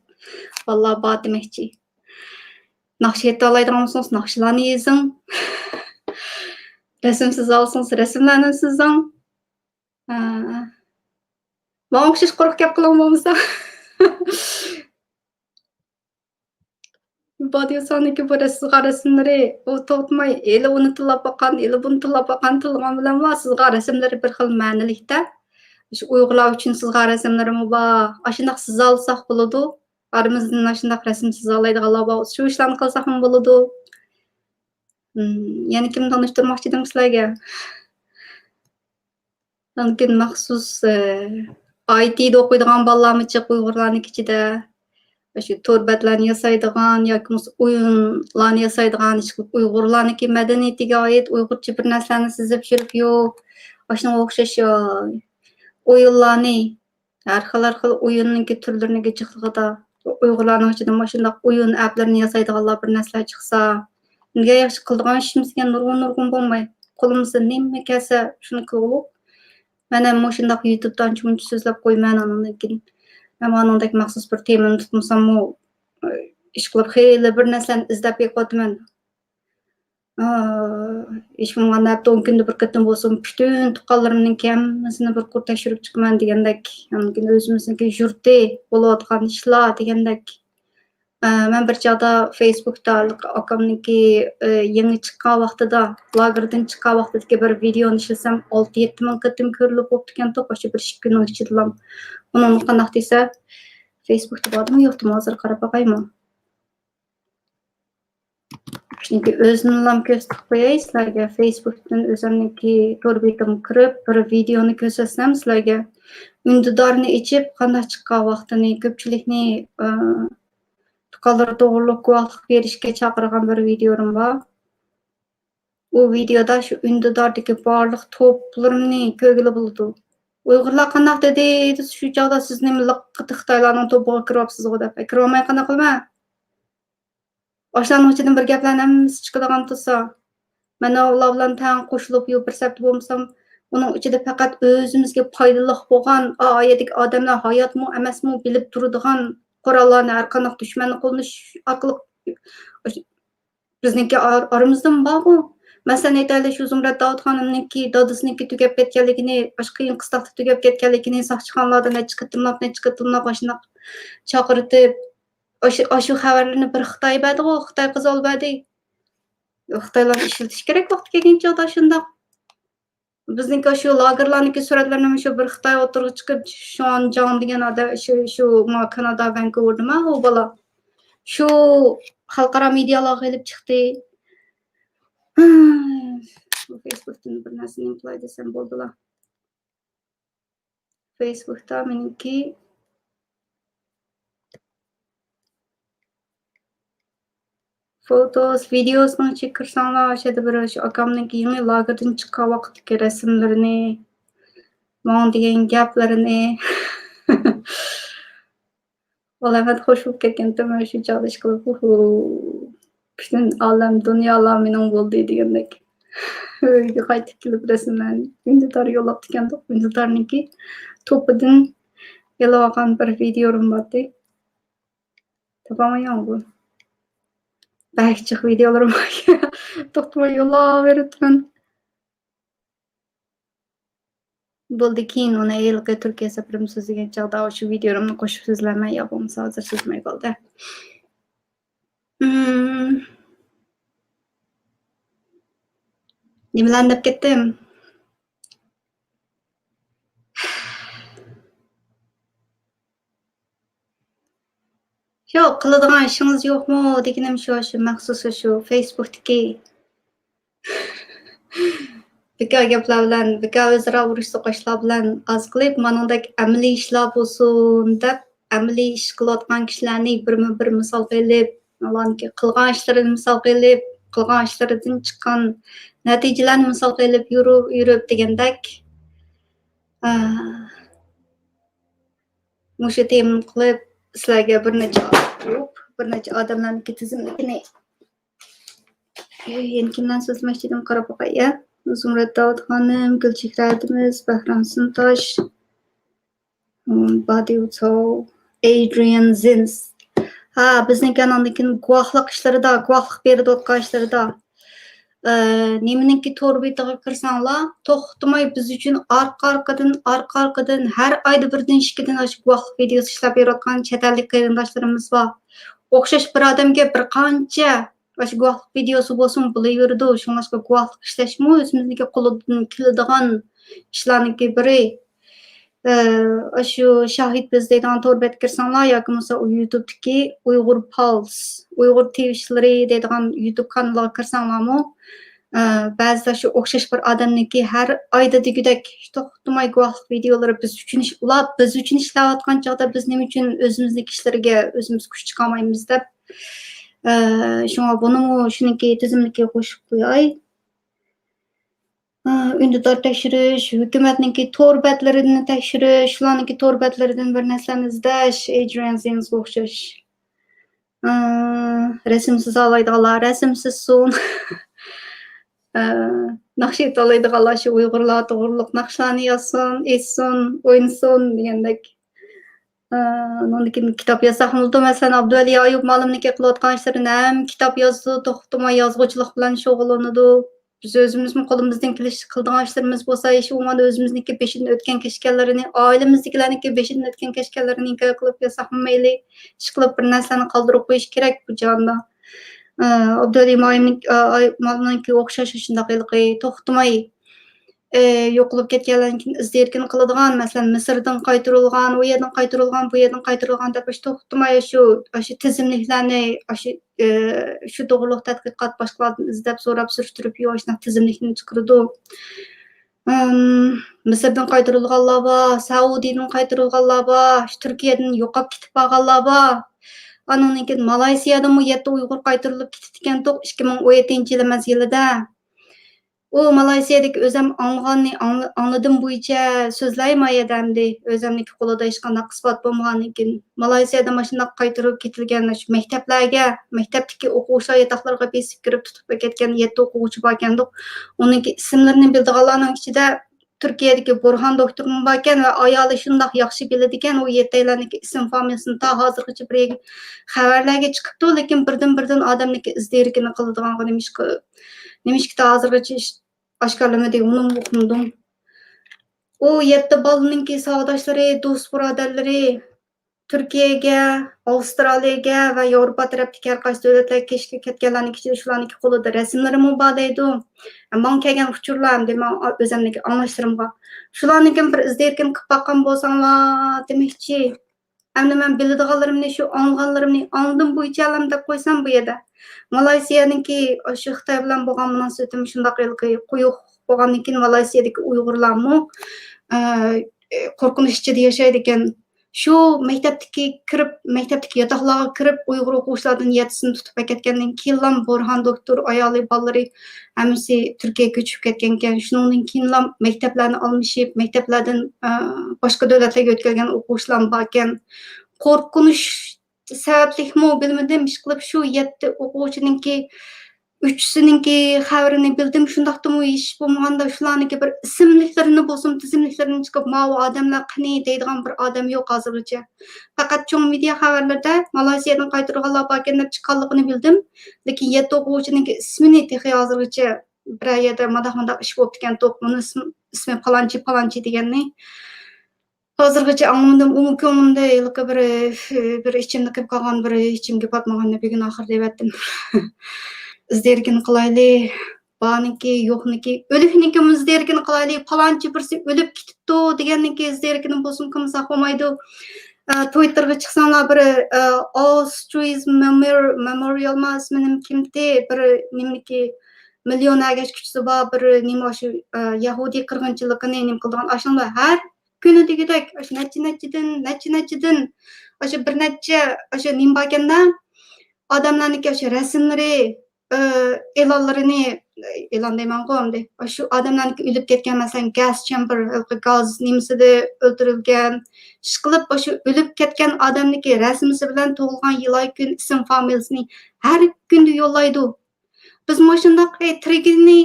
بالىلار بار دېمەكچى. ناخشا ئېيتالايدىغان بولسىڭىز، ناخشىلارنى يېزىڭ. رەسىم سىزالىسىڭىز، رەسىملەرنى سىزىڭ. ئە، ماڭا ئوخشاش قۇرۇق گەپ قىلغان بولمىسا. بادىيۇسانىڭكى بۇ سىزغان رەسىملىرى، ئۇ توختىماي ھېلى ئۇنى تىللاپ باققان، ھېلى بۇنى تىللاپ باققان، تىللىغان بىلەنلا سىزغان رەسىملىرى بىر خىل مەنىلىكتە. شۇ ئۇيغۇرلار ئۈچۈن سىزغان رەسىملىرىمۇ بار. ئاشۇنداق سىزالىساق بولىدۇ. ئارىمىزدىن ئاشۇنداق رەسىم سىزالايدىغانلار بار. شۇ ئىشلارنى قىلساقمۇ بولىدۇ. ھىم، يەنە كىمنى تونۇشتۇرماقچى ئىدىم سىلەرگە؟ لېكىن مەخسۇس، ئە، ئاي تىدا ئوقۇيدىغان بالىلارمۇ جىق ئۇيغۇرلارنىڭ ئىچىدە. شۇ تور بەتلەرنى ياسايدىغان ياكى بولمىسا ئويۇنلارنى ياسايدىغان، ئىشقىلىپ ئۇيغۇرلارنىڭكى مەدەنىيىتىگە ئائىت ئۇيغۇرچە بىر نەرسىلەرنى سىزىپ يۈرۈپ، يوق، ئاشۇنىڭغا ئوخشاش، ئە، ئويۇنلارنى، ھەر خىل، ھەر خىل ئويۇننىڭكى تۈرلىرىنىڭكى جىقلىقىدا، ئۇيغۇرلارنىڭ ئىچىدە مۇشۇنداق ئويۇن ئەپلىرىنى ياسايدىغانلار بىر نەرسىلەر چىقسا، نېگە ياخشى قىلىدىغان ئىشىمىزگە نۇرغۇن، نۇرغۇن بولماي، قولىمىزدا نېمە كەلسە شۇنى قىلغۇلۇق. مەن ھەم مۇشۇنداق يۇتۇبتا ئانچە-مۇنچە سۆزلەپ قويىمەن، ئاندىن كېيىن مەن ئانىڭدەك مەخسۇس بىر تېمىنى تۇتمىساممۇ، ئىشقىلىپ خېلى بىر نەرسىلەرنى ئىزدەپ بېقىۋاتىمەن. ئا، ھېچ بولمىغاندا ھەپتە ئون كۈندە بىر قېتىم بولسۇن، پۈتۈن تۇغقانلىرىمنىڭكى ھەممىسىنى بىر قۇر تەكشۈرۈپ چىقىمەن دېگەندەك، ھەممىكىنى ئۆزىمىزنىڭكى يۇرتى، بولۇۋاتقان ئىشلار دېگەندەك. ئا، مەن بىر چاغدا فېيسبۇكتا ئاكامنىڭكى، ئا، يېڭى چىققان ۋاقتىدا، لاگېردىن چىققان ۋاقتىدىكى بىر ۋىدېئونى ئىشلىسەم، ئالتە يەتتە مىڭ قېتىم كۆرۈلۈپ بوپتىكەنتۇق، ئاشۇ بىر ئىككى كۈننىڭ ئىچىدىلا. ئۇنىڭ قانداق دېسە، فېيسبۇكتا باردىمۇ يوقتىمۇ، ھازىر قاراپ باقايمۇ؟ چۈنكى ئۆزىنىلا كۆرسىتىپ قوياي سىلەرگە، فېيسبۇكتىن ئۆزۈمنىڭكى تور بېتىمگە كىرىپ، بىر ۋىدېئونى كۆرسەتسەم سىلەرگە، ئۈندىدارنى ئېچىپ، قانداق چىققان ۋاقتىنى، كۆپچىلىكنى، ئى، تۇغقانلىرى توغرۇلۇق گۇۋاھلىق بېرىشكە چاقىرغان بىر ۋىدېئولىرىم بار. ئۇ ۋىدېئودا شۇ ئۈندىداردىكى بارلىق توپلىرىمنى كۆرگىلى بولىدۇ. ئۇيغۇرلار قانداق دېدى دېسە، شۇ چاغدا سىز نېمە لىققىدە خىتايلارنىڭ توپىغا كىرىۋاپسىزغۇ دەپ. كىرىۋالماي قانداق قىلىمەن؟ ئاشۇلارنىڭ ئىچىدىن بىر گەپلەرنىڭ ھەممىسى چىقىدىغان تۇرسا، مەن ئۇلار بىلەن تەڭ قوشۇلۇپ يۇ بىر سەپتە بولمىسام، ئۇنىڭ ئىچىدە پەقەت ئۆزىمىزگە پايدىلىق بولغان، ئا، ئايەدىكى ئادەملەر ھاياتمۇ ئەمەسمۇ بىلىپ تۇرىدىغان قوراللارنى، ھەر قانداق دۈشمەننى قوللىنىش ئارقىلىق بىزنىڭكى ئار-، ئارىمىزدىمۇ بارغۇ. مەسىلەن، ئېيتايلى، شۇ زۇمرەت داۋۇت خانىمنىڭكى دادىسىنىڭكى تۈگەپ كەتكەنلىكىنى، ئاشۇ قىيىن قىستاقتا تۈگەپ كەتكەنلىكىنى، ساقچىخانىلاردا نەچچە قېتىملاپ، نەچچە قېتىملاپ ئاشۇنداق چاقىرتىپ، ئاشۇ، ئاشۇ خەۋەرلىرىنى بىر خىتاي بەردىغۇ، خىتاي قىزى ئالىپ بەردى. خىتايلارنى ئىشلىتىش كېرەك ۋاقتى كەلگىنىچە ئاشۇنداق. بىزنىڭكى شۇ لاگېرلارنىڭكى سۈرەتلىرىنى شۇ بىر خىتاي ئوتتۇرىغا چىقىپ، شۇان جاڭ دېگەن ئادەم، شۇ، شۇ ما كانادا ۋانكوۋېردىما ئۇ بالا. شۇ خەلقئارا مېدىيالارغا ئېلىپ چىقتى. بۇ فېيسبۇكتىن بىر نەرسە نېمە قىلاي دېسەم بولدىلا. فېيسبۇكتا مېنىڭكى فوتوس، ۋىدېئوسىنىڭ ئىچىگە كىرسەڭلار، ئاشۇ يەردە بىر شۇ ئاكامنىڭكى يېڭى لاگېردىن چىققان ۋاقىتتىكى رەسىملىرىنى، ماڭا دېگەن گەپلىرىنى. ئالامەت خوش بولۇپ كەتكەنتىم، مەن شۇ چاغدا ئىشقىلىپ، ئوھو، پۈتۈن ئالەم، دۇنيالار مېنىڭ بولدى دېگەندەك. ئۆيگە قايتىپ كېلىپ رەسىملەرنى ئۈندىدار يوللاپتىكەندۇق. ئۈندىدارنىڭكى توپىدىن ئېلىۋالغان بىر ۋىدېئولىرىم بارتى. تاپالمايمەنغۇ. بەك جىق ۋىدېئولىرىم بار. توختىماي يوللاۋېرىپتىمەن. بولدى، كېيىن ئۇنى ھېلىقى تۈركىيە سەپىرىم سۆزلىگەن چاغدا شۇ ۋىدېئولىرىمنى قوشۇپ سۆزلەرمەن، يا بولمىسا ھازىر سۆزلىمەي قالدى. ئىم. نېمىلەرنى دەپ كەتتىم؟ ياق، قىلىدىغان ئىشىڭىز يوقمۇ دېگىنىم شۇ، شۇ مەخسۇس شۇ فېيسبۇكتىكى بىكار گەپلەر بىلەن، بىكار ئۆزئارا ئۇرۇش سوقۇشلار بىلەن ئاز قىلىپ، مانىڭدەك ئەمەلىي ئىشلار بولسۇن دەپ، ئەمەلىي ئىش قىلىۋاتقان كىشىلەرنى بىرمۇ بىر مىسالغا ئېلىپ، ئۇلارنىڭكى قىلغان ئىشلىرىنى مىسالغا ئېلىپ، قىلغان ئىشلىرىدىن چىققان نەتىجىلەرنى مىسالغا ئېلىپ يۈرۈپ، يۈرۈپ دېگەندەك، ئە، مۇشۇ تېمىنى قىلىپ، سىلەرگە بىر نەچچە، بىر نەچچە ئادەملەرنىڭكى تىزىملىكىنى، يەنە كىملەرنى سۆزلىمەكچى ئىدىم، قاراپ باقاي، يا. زۇمرەت داۋۇت خانىم، گۈلچېھرە ئەدىمىز، بەھرام سۇنتاش، بادىۋ چاۋ، ئېدرىيان زىنس. ھا، بىزنىڭكى ئاناندىن كېيىن گۇۋاھلىق ئىشلىرىدا، گۇۋاھلىق بېرىدىغان ئىشلىرىدا. ئى، نېمىنىڭكى تور بېتىغا كىرسەڭلار، توختىماي بىز ئۈچۈن ئارقا-ئارقىدىن، ئارقا-ئارقىدىن ھەر ئايدا بىردىن، ئىككىدىن ئاشۇ گۇۋاھلىق ۋىدېئوسى ئىشلەپ بېرىۋاتقان چەت ئەللىك قېرىنداشلىرىمىز بار. ئوخشاش بىر ئادەمگە بىر قانچە ئاشۇ گۇۋاھلىق ۋىدېئوسى بولسىمۇ بولۇۋېرىدۇ. شۇڭلاشقا گۇۋاھلىق ئىشلەشمۇ ئۆزىمىزنىڭكى قولىدىن كېلىدىغان ئىشلارنىڭكى بىرى. ئاشۇ شاھىت بىز دەيدىغان تور بەتكە كىرسەڭلار ياكى بولمىسا يۇتۇبتىكى ئۇيغۇر پالس، ئۇيغۇر تىۋىشلىرى دەيدىغان يۇتۇب كانىلىغا كىرسەڭلارمۇ، بەزىدە شۇ ئوخشاش بىر ئادەمنىڭكى ھەر ئايدا دېگۈدەك توختىماي گۇۋاھلىق ۋىدېئولىرى بىز ئۈچۈن ئىش-، ئۇلار بىز ئۈچۈن ئىشلەۋاتقان چاغدا بىز نېمە ئۈچۈن ئۆزىمىزنىڭكى ئىشلىرىگە ئۆزىمىز كۈچ چىقارمايمىز دەپ. شۇڭا بۇنىمۇ شۇنىڭكى تىزىملىكىگە قوشۇپ قوياي. ئۈندىدار تەكشۈرۈش، ھۆكۈمەتنىڭكى تور بەتلىرىنى تەكشۈرۈش، شۇلارنىڭكى تور بەتلىرىدىن بىر نەرسىلەرنى ئىزدەش، ئېيدرىيەن زېنسقا ئوخشاش. رەسىم سىزالايدىغانلار رەسىم سىزسۇن. ناخشا ئېيتالايدىغانلار شۇ ئۇيغۇرلار توغرۇلۇق ناخشىلارنى يازسۇن، ئېيتسۇن، ئوينىسۇن دېگەندەك. ئۇنىڭدىن كېيىن كىتاب يازساقمۇ بولىدۇ. مەسىلەن، ئابدۇۋەلى ئايۇپ مۇئەللىمنىڭكى قىلىۋاتقان ئىشلىرىنى ھەم كىتاب يازىدۇ، توختىماي يازغۇچىلىق بىلەن شۇغۇللىنىدۇ. بىز ئۆزىمىزمۇ قولىمىزدىن كېلىشىچە قىلىدىغان ئىشلىرىمىز بولسا، ھېچ بولمىغاندا ئۆزىمىزنىڭكى بېشىدىن ئۆتكەن كەچكەنلىرىنى، ئائىلىمىزدىكىلەرنىڭكى بېشىدىن ئۆتكەن كەچكەنلىرىنى ھېكايە قىلىپ يازساقمۇ مەيلى، ئىشقىلىپ بىر نەرسىلەرنى قالدۇرۇپ قويۇش كېرەك بۇ جاھاندا. ئابدۇۋەلى ئايۇپ مۇئەللىمنىڭكى ئوخشاش شۇنداق ھېلىقى توختىماي يوقىلىپ كەتكەنلەردىن كېيىن ئىز دېرىكىنى قىلىدىغان، مەسىلەن، مىسىردىن قايتۇرۇلغان، ئۇ يەردىن قايتۇرۇلغان، بۇ يەردىن قايتۇرۇلغان دەپ ئاشۇ توختىماي شۇ، ئاشۇ تىزىملىكلەرنى، ئاشۇ، ئى، شۇ توغرۇلۇق تەتقىقات باشقىلاردىن ئىزدەپ، سوراپ، سۈرۈشتۈرۈپ، يۇ ئاشۇنداق تىزىملىكنى چىقىرىدۇ. ئىم، مىسىردىن قايتۇرۇلغانلار بار، سەئۇدىدىن قايتۇرۇلغانلار بار، شۇ تۈركىيەدىن يوقاپ كېتىپ بارغانلار بار. ئانىڭدىن كېيىن مالايسىيادىنمۇ يەتتە ئۇيغۇر قايتۇرۇلۇپ كېتىپتىكەنتۇق، ئىككى مىڭ ئون يەتتىنچى يىلى مەزگىلىدە. ئۇ مالايسىيەدىكى ئۆزەم ئاڭلىغاننى ئاڭلا-، ئاڭلىدىم بويىچە سۆزلەي ما يەردە ئەمدى. ئۆزەمنىڭكى قولىدا ھېچقانداق ئىسپات بولمىغاندىن كېيىن. مالايسىيەدە ماشۇنداق قايتۇرۇلۇپ كېتىلگەن شۇ مەكتەپلەرگە، مەكتەپتىكى ئوقۇغۇچىلار ياتاقلىرىغا بېسىپ كىرىپ تۇتۇپ ئەكەتكەن يەتتە ئوقۇغۇچى باركەندۇق. ئۇنىڭكى ئىسىملىرىنى بىلىدىغانلارنىڭ ئىچىدە تۈركىيەدىكى بۇرھان دوكتورمۇ باركەن ۋە ئايالى شۇنداق ياخشى بىلىدىكەن، ئۇ يەتتەيلەننىڭكى ئىسىم فامىلىسىنى تا ھازىرغىچە بىر خەۋەرلەرگە چىقىپتۇ، لېكىن بىردىن-بىردىن ئادەمنىڭكى ئىز دېرىكىنى قىلىدىغانغا نېمىشقا، نېمىشقا تا ھازىرغىچە ئىش-، ئاشكارىلىمىدى، ئۇنىمۇ ئۇقمىدىم. ئۇ يەتتە بالىنىڭكى ساۋاقداشلىرى، دوست بۇرادەرلىرى تۈركىيەگە، ئاۋسترالىيەگە ۋە ياۋروپا تەرەپتىكى ھەر قايسى دۆلەتلەرگە كېچىشكە كەتكەنلەرنىڭ ئىچىدە شۇلارنىڭكى قولىدا رەسىملىرىمۇ بار دەيدۇ. ماڭا كەلگەن ئۇچۇرلار ئەمدى ماڭا ئۆزەمنىڭكى ئاڭلاشلىرىمغا. شۇلارنىڭكى بىر ئىز دېرىكىنى قىلىپ باققان بولساڭلار دېمەكچى. ئەمدى مەن بىلىدىغانلىرىمنى، شۇ ئاڭلىغانلىرىمنى ئاڭلىدىم بويىچە ئالام دەپ قويسام بۇ يەردە. مالايسىيەنىڭكى شۇ خىتاي بىلەن بولغان مۇناسىۋىتىم شۇنداق ھېلىقى قويۇق بولغاندىن كېيىن، مالايسىيەدىكى ئۇيغۇرلارمۇ، ئە، قورقۇنچ ئىچىدە ياشايدىكەن. شۇ مەكتەپتىكى كىرىپ، مەكتەپتىكى ياتاقلارغا كىرىپ، ئۇيغۇر ئوقۇغۇچىلاردىن يەتتىسىنى تۇتۇپ ئەكەتكەندىن كېيىنلا بۇرھان دوكتور، ئايالى، بالىلىرى ھەممىسى تۈركىيەگە كۆچۈپ كەتكەنىكەن. شۇنىڭدىن كېيىنلا مەكتەپلەرنى ئالمىشىپ، مەكتەپلەردىن، ئە، باشقا دۆلەتلەرگە ئۆتكەلگەن ئوقۇغۇچىلارمۇ باركەن. قورقۇنچ سەۋەبلىكمۇ بىلمىدىم، ئىشقىلىپ شۇ يەتتە ئوقۇغۇچىنىڭكى ئۈچىسىنىڭكى خەۋىرىنى بىلدىم. شۇنداقتىمۇ ھېچ بولمىغاندا شۇلارنىڭكى بىر ئىسىملىكلىرىنى بولسىمۇ، تىزىملىكلىرىنى چىقىپ، ماۋۇ ئادەملەر قېنى دەيدىغان بىر ئادەم يوق ھازىرغىچە. پەقەت چوڭ مېدىيا خەۋەرلىرىدە مالايسىيەدىن قايتۇرغانلار باركەن دەپ چىققانلىقىنى بىلدىم. لېكىن يەتتە ئوقۇغۇچىنىڭكى ئىسمىنى تېخى ھازىرغىچە بىرەر يەردە مانداق مانداق ئىش بوپتىكەن، توپ، بۇنىڭ ئىسمى، ئىسمى پالانچى پالانچى دېگەننى ھازىرغىچە ئاڭلىمىدىم. ئۇمۇ كۆڭلۈمدە ھېلىقى بىر، بىر ئىچىمدە قېلىپ قالغان، بىر ئىچىمگە پاتمىغاننى بۈگۈن ئاخىر دەۋەتتىم. ئىز دېرىكىنى قىلايلى. بارنىڭكى، يوقنىڭكى، ئۆلۈكنىڭكى ئىز دېرىكىنى قىلايلى. پالانچى بىرسى ئۆلۈپ كېتىپتۇ دېگەننىڭكى ئىز دېرىكىنى بولسۇن قىلمىساق بولمايدۇ. ئە، تويتتېرغا چىقساڭلار بىر، ئە، ئالترۇيزم مېمور-، مېمورىيالما ئىسمى نېمە كىمتى؟ بىر نېمىكى مىليونېر ئەگەشكۈچىسى بار، بىر نېمە شۇ، ئە، يەھۇدىي قىرغىنچىلىقىنى نېمە قىلىدىغان ئاشۇنداق ھەر كۈنى دېگۈدەك، ئاشۇ نەچچە نەچچىدىن، نەچچە نەچچىدىن، ئاشۇ بىر نەچچە، ئاشۇ نېمە باركەندە، ئادەملەرنىڭكى ئاشۇ رەسىملىرى، ئى، ئېلانلىرىنى، ئېلان دەيمەنغۇ ئەمدى، ئاشۇ ئادەملەرنىڭكى ئۆلۈپ كەتكەن، مەسىلەن، گاز چامبېر، ھېلىقى گاز نېمىسىدە ئۆلتۈرۈلگەن، ئىشقىلىپ، ئاشۇ ئۆلۈپ كەتكەن ئادەمنىڭكى رەسىمىسى بىلەن تۇغۇلغان يىل، ئاي، كۈن، ئىسىم، فامىلىسىنى ھەر كۈندە يوللايدۇ. بىز مۇشۇنداق، ئەي، تىرىكىنى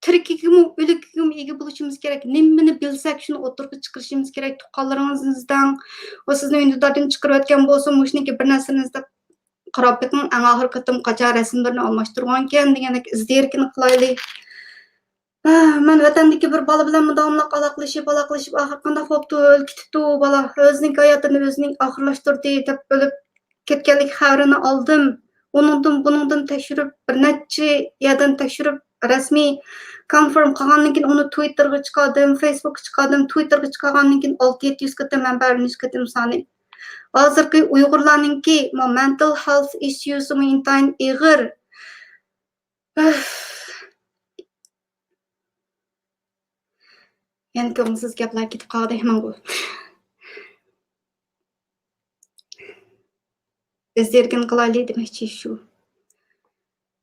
تىرىكىگىمۇ، ئۆلۈكىگىمۇ ئىگە بولۇشىمىز كېرەك. نېمىنى بىلسەك، شۇنى ئوتتۇرىغا چىقىرىشىمىز كېرەك. تۇغقانلىرىڭىزنى ئىزدەڭ. ئۇ سىزنى ئۈندىداردىن چىقىرىۋەتكەن بولسا، مۇشۇنىڭكى بىر نەرسىنى ئىزدەپ، قاراپ بېقىڭ، ئەڭ ئاخىرقى قېتىم قاچان رەسىملىرىنى ئالماشتۇرغانىكەن دېگەندەك ئىز دېرىكىنى قىلايلى. ھە، مەن ۋەتەندىكى بىر بالا بىلەن مۇداملىق ئالاقىلىشىپ، ئالاقىلىشىپ، ئاخىرى قانداق بوپتۇ، ئۆلۈپ كېتىپتۇ ئۇ بالا، ئۆزىنىڭ ھاياتىنى ئۆزىنىڭ ئاخىرلاشتۇردى دەپ ئۆلۈپ كەتكەنلىك خەۋىرىنى ئالدىم. ئۇنىڭدىن، بۇنىڭدىن تەكشۈرۈپ، بىر نەچچە يەردىن تەكشۈرۈپ، رەسمىي كونفىرم قىلغاندىن كېيىن ئۇنى تويتتېرغا چىقاردىم، فېيسبۇكقا چىقاردىم. تويتتېرغا چىقارغاندىن كېيىن ئالتە يەتتە يۈز قېتىم مەنبە ئۆرۈنۈش قېتىم سانى. ھازىرقى ئۇيغۇرلارنىڭكى ما مېنتال ھېلت ئىشيۇسىمۇ ئىنتايىن ئېغىر. يەنە كۆڭۈلسىز گەپلەر كېتىپ قالدى، ماڭغۇ. ئىز دېرىكىنى قىلايلى دېمەكچى شۇ.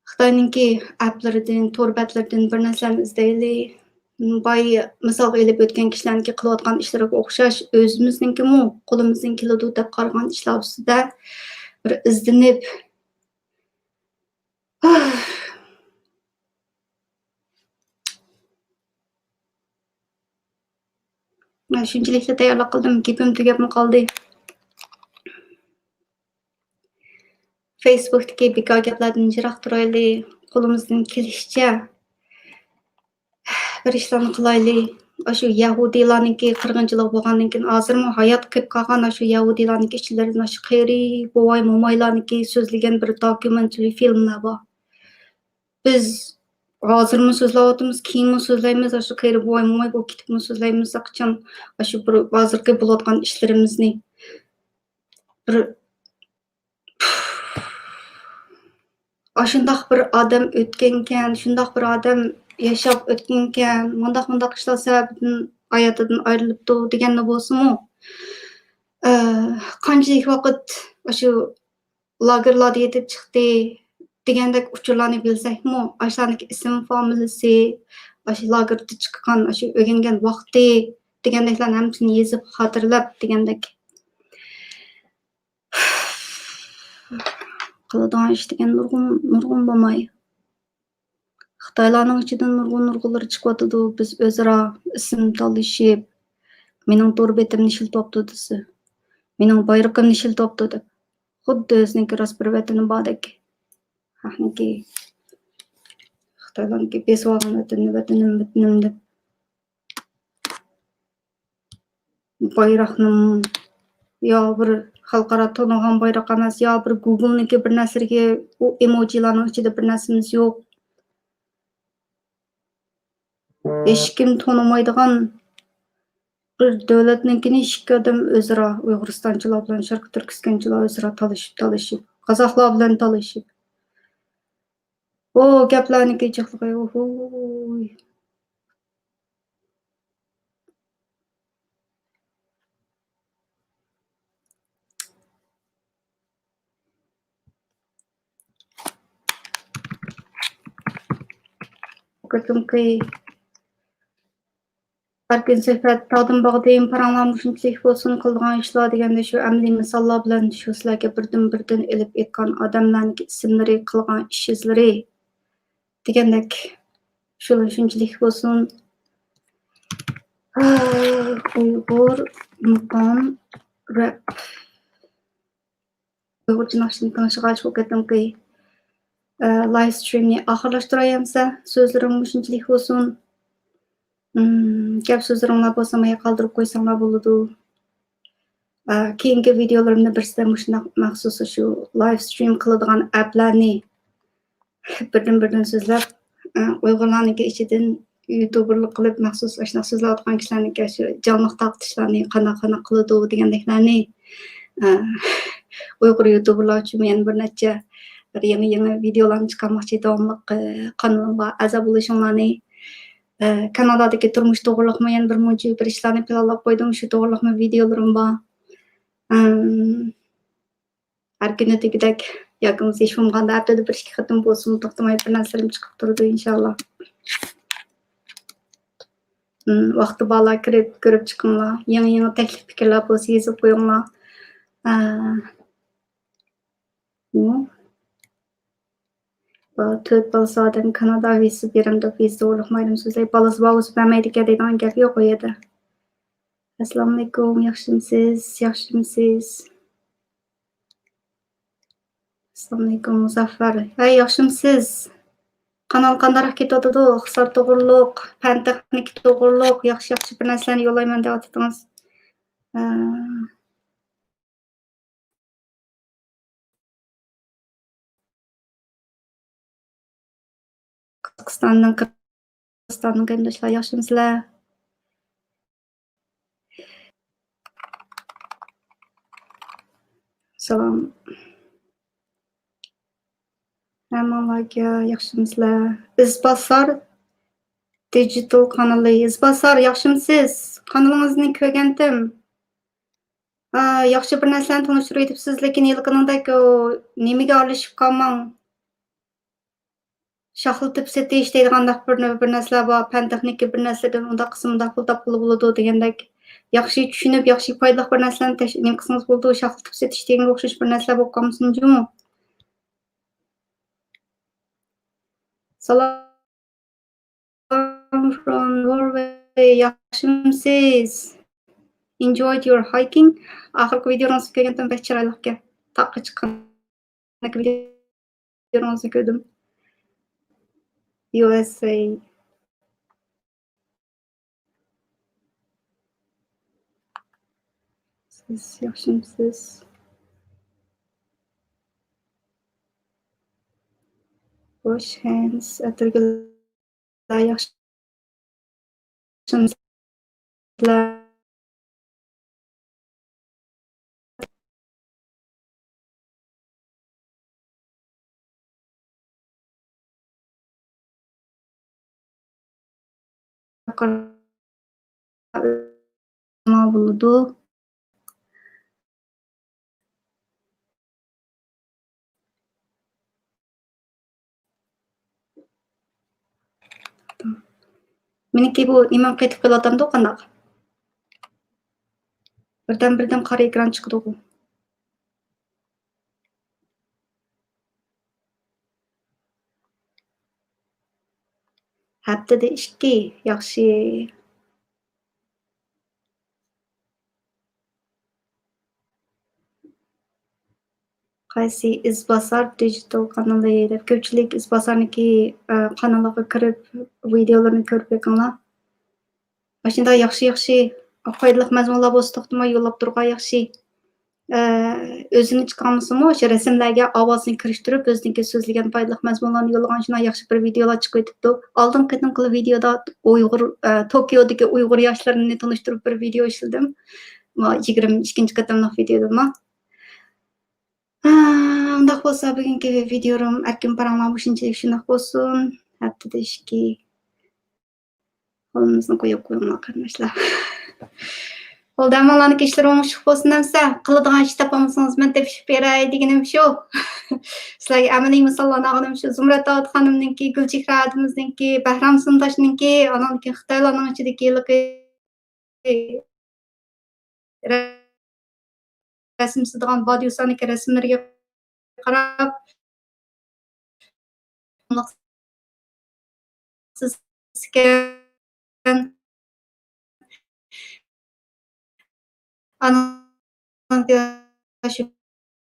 خىتاينىڭكى ئەپلىرىدىن، تور بەتلىرىدىن بىر نەرسىلەرنى ئىزدەيلى. بايا مىسالغا ئېلىپ ئۆتكەن كىشىلەرنىڭكى قىلىۋاتقان ئىشلىرىغا ئوخشاش، ئۆزىمىزنىڭكىمۇ قولىمىزدىن كېلىدۇ دەپ قارىغان ئىشلار ئۈستىدە بىر ئىزدىنىپ، مەن شۇنچىلىكلا تەييارلىق قىلدىم، گېپىم تۈگەپمۇ قالدى. فېيسبۇكتىكى بىكار گەپلەردىن يىراق تۇرايلى، قولىمىزدىن كېلىشىچە بىر ئىشلارنى قىلايلى. ئاشۇ يەھۇدىيلارنىڭكى قىرغىنچىلىقى بولغاندىن كېيىن، ھازىرمۇ ھايات قېلىپ قالغان ئاشۇ يەھۇدىيلارنىڭكى ئىچلىرىدىن ئاشۇ قېرى بوۋاي، مومايلارنىڭكى سۆزلىگەن بىر دوكيۇمېنترى فىلىملار بار. بىز ھازىرمۇ سۆزلەۋاتىمىز، كېيىنمۇ سۆزلەيمىز، ئاشۇ قېرى بوۋاي، موماي بولۇپ كېتىپمۇ سۆزلەيمىز، قاچان ئاشۇ بىر ھازىرقى بولۇۋاتقان ئىشلىرىمىزنى. بىر ئاشۇنداق بىر ئادەم ئۆتكەنكەن، شۇنداق بىر ئادەم ياشاپ ئۆتكەنكەن، مۇنداق، مۇنداق ئىشلار سەۋەبىدىن ھاياتىدىن ئايرىلىپتۇ دېگەندە بولسىمۇ، ئە، قانچىلىك ۋاقىت ئاشۇ لاگېرلاردا يېتىپ چىقتى دېگەندەك ئۇچۇرلارنى بىلسەكمۇ، ئاشۇلارنىڭكى ئىسىم، فامىلىسى، ئاشۇ لاگېردا چىققان، ئاشۇ ئۆگەنگەن ۋاقتى دېگەندەكلەرنى ھەممىسىنى يېزىپ، خاتىرىلەپ دېگەندەك. قىلىدىغان ئىش دېگەن نۇرغۇن، نۇرغۇن بولماي. خىتايلارنىڭ ئىچىدىن نۇرغۇن، نۇرغۇنلىرى چىقىۋاتىدۇ. بىز ئۆزئارا ئىسىم تالىشىپ، مېنىڭ تور بېتىمنى ئىشلىتىۋاپتۇ دېسە، مېنىڭ بايرىقىمنى ئىشلىتىۋاپتۇ دەپ. خۇددى ئۆزىنىڭكى راست بىر ۋەتىنى باردەك. خەقنىڭكى، خىتايلارنىڭكى بېسىۋالغان ۋەتىنىنى، ۋەتىنىم، ۋەتىنىم دەپ. بايراقنىمۇ يا بىر خەلقئارا تونۇلغان بايراق ئەمەس، يا بىر گۇگلنىڭكى بىر نەرسىلىرىگە، ئۇ ئېموجىلارنىڭ ئىچىدە بىر نەرسىمىز يوق. ھېچكىم تونۇمايدىغان بىر دۆلەتنىڭكىنى ئىككى ئادەم ئۆزئارا، ئۇيغۇرىستانچىلار بىلەن شەرقىي تۈركىستانچىلار ئۆزئارا تالىشىپ، تالىشىپ، قازاقلار بىلەن تالىشىپ. ئۇ گەپلەرنىڭكى جىقلىقى، ئوھۇي. بۇ قېتىمقى ئەركىن سۆھبەت تاغدىن باغدىن پاراڭلار مۇشۇنچىلىك بولسۇن، قىلىدىغان ئىشلار دېگەندە شۇ ئەمەلىي مىساللار بىلەن شۇ سىلەرگە بىردىن-بىردىن ئېلىپ ئېيتقان ئادەملەرنىڭكى ئىسىملىرى، قىلغان ئىش ئىزلىرى دېگەندەك شۇلا شۇنچىلىك بولسۇن. ئۇيغۇر مۇقام رەپ. ئۇيغۇرچە ناخشىنى تىڭشىغاچ بۇ قېتىمقى، ئە، لايف سترىمنى ئاخىرلاشتۇراي ئەمسە. سۆزلىرىم مۇشۇنچىلىك بولسۇن. ئىم، گەپ سۆزلىرىڭلار بولسا مايا قالدۇرۇپ قويساڭلار بولىدۇ. ئە، كېيىنكى ۋىدىيولىرىمنى بىرسىدە مۇشۇنداق مەخسۇس شۇ لايف سترىم قىلىدىغان ئەپلەرنى بىردىن-بىردىن سۆزلەپ، ئە، ئۇيغۇرلارنىڭكى ئىچىدىن يۇتۇبېرلىق قىلىپ مەخسۇس ئاشۇنداق سۆزلەۋاتقان كىشىلەرنىڭكى شۇ جانلىق تارقىتىشلارنى قانداق، قانداق قىلىدۇ دېگەندەكلەرنى، ئە، ئۇيغۇر يۇتۇبېرلار ئۈچۈن يەنە بىر نەچچە بىر يېڭى، يېڭى ۋىدىيولارنى چىقارماقچى. داۋاملىق، ئە، قانىلىمغا ئەزا بولۇشۇڭلارنى، ئە، كانادادىكى تۇرمۇش توغرۇلۇقمۇ يەنە بىر مۇنچە بىر ئىشلارنى پىلانلاپ قويدۇم. شۇ توغرۇلۇقمۇ ۋىدىيولىرىم بار. ئەم، ھەر كۈنى دېگۈدەك ياكى بولمىسا ھېچ بولمىغاندا ھەپتىدە بىر ئىككى قېتىم بولسىمۇ توختىماي بىر نەرسىلىرىم چىقىپ تۇرىدۇ، ئىنشاللا. ئىم، ۋاقتى بارلار كىرىپ كۆرۈپ چىقىڭلار. يېڭى، يېڭى تەكلىپ پىكىرلەر بولسا يېزىپ قويۇڭلار. ئە، ئۇ، با-، تۆت بالىسى ئادەم كانادا ۋىزىسى بېرەم دەپ ۋىزا توغرۇلۇق مايرىم سۆزلەي. بالىسى بار بولسا بەرمەيدىكەن دەيدىغان گەپ يوق ئۇ يەردە. ئەسسالامۇئەلەيكۇم، ياخشىمسىز؟ ياخشىمسىز؟ ئەسسالامۇئەلەيكۇم، مۇزەففەر. ھەي، ياخشىمۇسىز؟ قانال قانداقراق كېتىۋاتىدۇ؟ ئىقتىساد توغرۇلۇق، پەن تېخنىكا توغرۇلۇق ياخشى، ياخشى بىر نەرسىلەرنى يوللايمەن دەۋاتىدىڭىز. ئە، قازاقىستاندىن، قىرغىزىستاندىن قېرىنداشلار، ياخشىمۇسىلەر؟ سالام. ھەممىڭلارغا ياخشىمۇسىلەر؟ ئىزباسار دىجىتال قانىلى. ئىزباسار، ياخشىمۇسىز؟ قانىلىڭىزنى كۆرگەنتىم. ئا، ياخشى بىر نەرسىلەرنى تونۇشتۇرۇۋېتىپسىز، لېكىن ھېلىقىنىڭدەك ئۇ نېمىگە ئارىلىشىپ قالماڭ. شاخلىتىپ سېتىش دەيدىغانداق بىر، بىر نەرسىلەر بار، پەن تېخنىكا بىر نەرسىلەردىن ئۇنداق قىلسا، مۇنداق پۇل تاپقىلى بولىدۇ دېگەندەك. ياخشى چۈشىنىپ، ياخشى پايدىلىق بىر نەرسىلەرنى تەش-، نېمە قىلسىڭىز بولىدۇ، شاخلىتىپ سېتىش دېگەنگە ئوخشاش بىر نەرسىلەر بولۇپ قالمىسۇن جۇمۇ. سالام from Norway. ياخشىمۇسىز؟ Enjoyed your hiking. ئاخىرقى ۋىدېئونىڭىزنى كۆرگەنتىم، بەك چىرايلىق ئىكەن. تاغقا چىققان ۋىدېئونىڭىزنى كۆردۈم. يۇ ئېس ئەي. سىز ياخشىمۇسىز؟ Wash hands. ئەتىرگۈللەر، ياخشىمۇسىلەر؟ بولىدۇ. مېنىڭكى بۇ نېمەم قېتىپ قېلىۋاتامدۇ قانداق؟ بىردەم، بىردەم قارا ئېكران چىقىدىغۇ. ھەپتىدە ئىككى، ياخشى. قايسى؟ ئىزباسار دىجىتال قانىلى دەپ، كۆپچىلىك ئىزباسارنىڭكى، ئە، قانىلىغا كىرىپ، ۋىدېئولىرىنى كۆرۈپ بېقىڭلار. ماشىنىدا ياخشى، ياخشى پايدىلىق مەزمۇنلار بولسا توختىماي يوللاپ تۇرغان ياخشى. ئە، ئۆزىنى چىقارمىسىمۇ، شۇ رەسىملەرگە ئاۋازىنى كىرىشتۈرۈپ، ئۆزىنىڭكى سۆزلىگەن پايدىلىق مەزمۇنلارنى يوللىغان شۇنداق ياخشى بىر ۋىدېئولار چىقىۋېتىپتۇ. ئالدىنقى قېتىمقى ۋىدېئودا ئۇيغۇر، ئە، توكيودىكى ئۇيغۇر ياشلىرىنى تونۇشتۇرۇپ بىر ۋىدېئو ئىشلىدىم. ما، يىگىرمە ئىككىنچى قېتىملىق ۋىدېئودىما. ئە، ئۇنداق بولسا، بۈگۈنكى ۋىدېئوم ئەركىن پاراڭلار مۇشۇنچىلىك شۇنداق بولسۇن. ھەپتىدە ئىككى. قولىمىزنى قويۇپ قويۇڭلار، قېرىنداشلار. قولدا ھەممىڭلارنىڭ ئىشلىرى ئوڭۇشلۇق بولسۇن ئەمسە. قىلىدىغان ئىش تاپالمىسىڭىز، مەن تېپىشىپ بېرەي دېگىنىم شۇ. سىلەرگە ئەمەلىي مىساللارنى ئالغىنىم شۇ. زۇمرەت داۋۇت خانىمنىڭكى، گۈلچېھرە ئادىمىزنىڭكى، بەھرام سۇنداشنىڭكى، ئاناندىن كېيىن خىتايلارنىڭ ئىچىدىكى ھېلىقى رەسىم سىزىدىغان باديۇسانىڭكى رەسىملىرىگە قاراپ، سىز ئىكەن. ئانىڭ ياش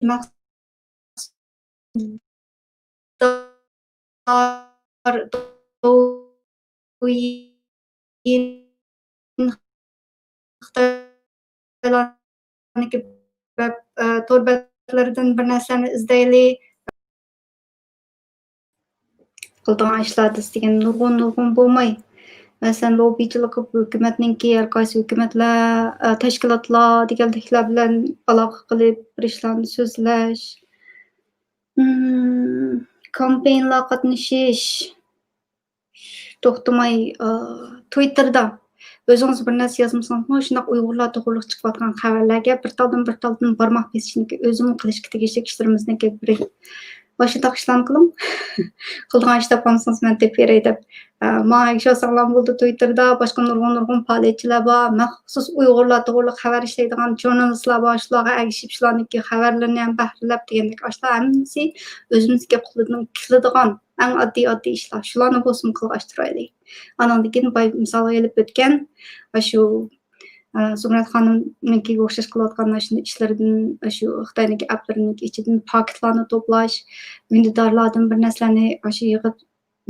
مەخسۇس دويىن خىتايلارنىڭكى بەت-، ئە، تور بەتلىرىدىن بىر نەرسىلەرنى ئىزدەيلى. قىلىدىغان ئىشلار دېسە دېگەن نۇرغۇن، نۇرغۇن بولماي، مەسىلەن، لوببىچىلىق قىلىپ، ھۆكۈمەتنىڭكى، ھەر قايسى ھۆكۈمەتلەر، ئە، تەشكىلاتلار دېگەندەكلەر بىلەن ئالاقە قىلىپ، بىر ئىشلارنى سۆزلەش، ئىم، كامپېينلار قاتنىشىش، توختىماي، ئا، تۋىتتېردا ئۆزىڭىز بىر نەرسە يازمىسىڭىزمۇ، شۇنداق ئۇيغۇرلار توغرۇلۇق چىقىۋاتقان خەۋەرلەرگە بىر تالدىن بىر تالدىن بارماق بېسىشنىڭكى ئۆزىمۇ قىلىشقا تېگىشلىك ئىشلىرىمىزنىڭكى بىرى. مۇشۇنداق ئىشلارنى قىلىڭ. قىلىدىغان ئىش تاپالمىسىڭىز، مەن تېپىپ بېرەي دەپ، ئا، ماڭا ئەگىشىۋالساڭلارمۇ بولىدۇ. تۋىتتېردا باشقا نۇرغۇن، نۇرغۇن پائالىيەتچىلەر بار. مەخسۇس ئۇيغۇرلار توغرۇلۇق خەۋەر ئىشلەيدىغان ژۇرنالىستلار بار. شۇلارغا ئەگىشىپ، شۇلارنىڭكى خەۋەرلىرىنى ھەم بەھرىلەپ دېگەندەك ئاشۇلار ھەممىسى ئۆزىمىزگە قولىدىن كېلىدىغان ئەڭ ئاددىي، ئاددىي ئىشلار. شۇلارنى بولسىمۇ قىلغا ئاشتۇرايلى. ئانىڭدىن كېيىن باي مىسالغا ئېلىپ ئۆتكەن ئاشۇ ئە، زۇمرەت خانىمنىڭكىگە ئوخشاش قىلىۋاتقان ئاشۇنداق ئىشلىرىدىن، ئاشۇ خىتاينىڭكى ئەپلىرىنىڭكى ئىچىدىن پاكىتلارنى توپلاش، ئۈندىدارلاردىن بىر نەرسىلەرنى ئاشۇ يىغىپ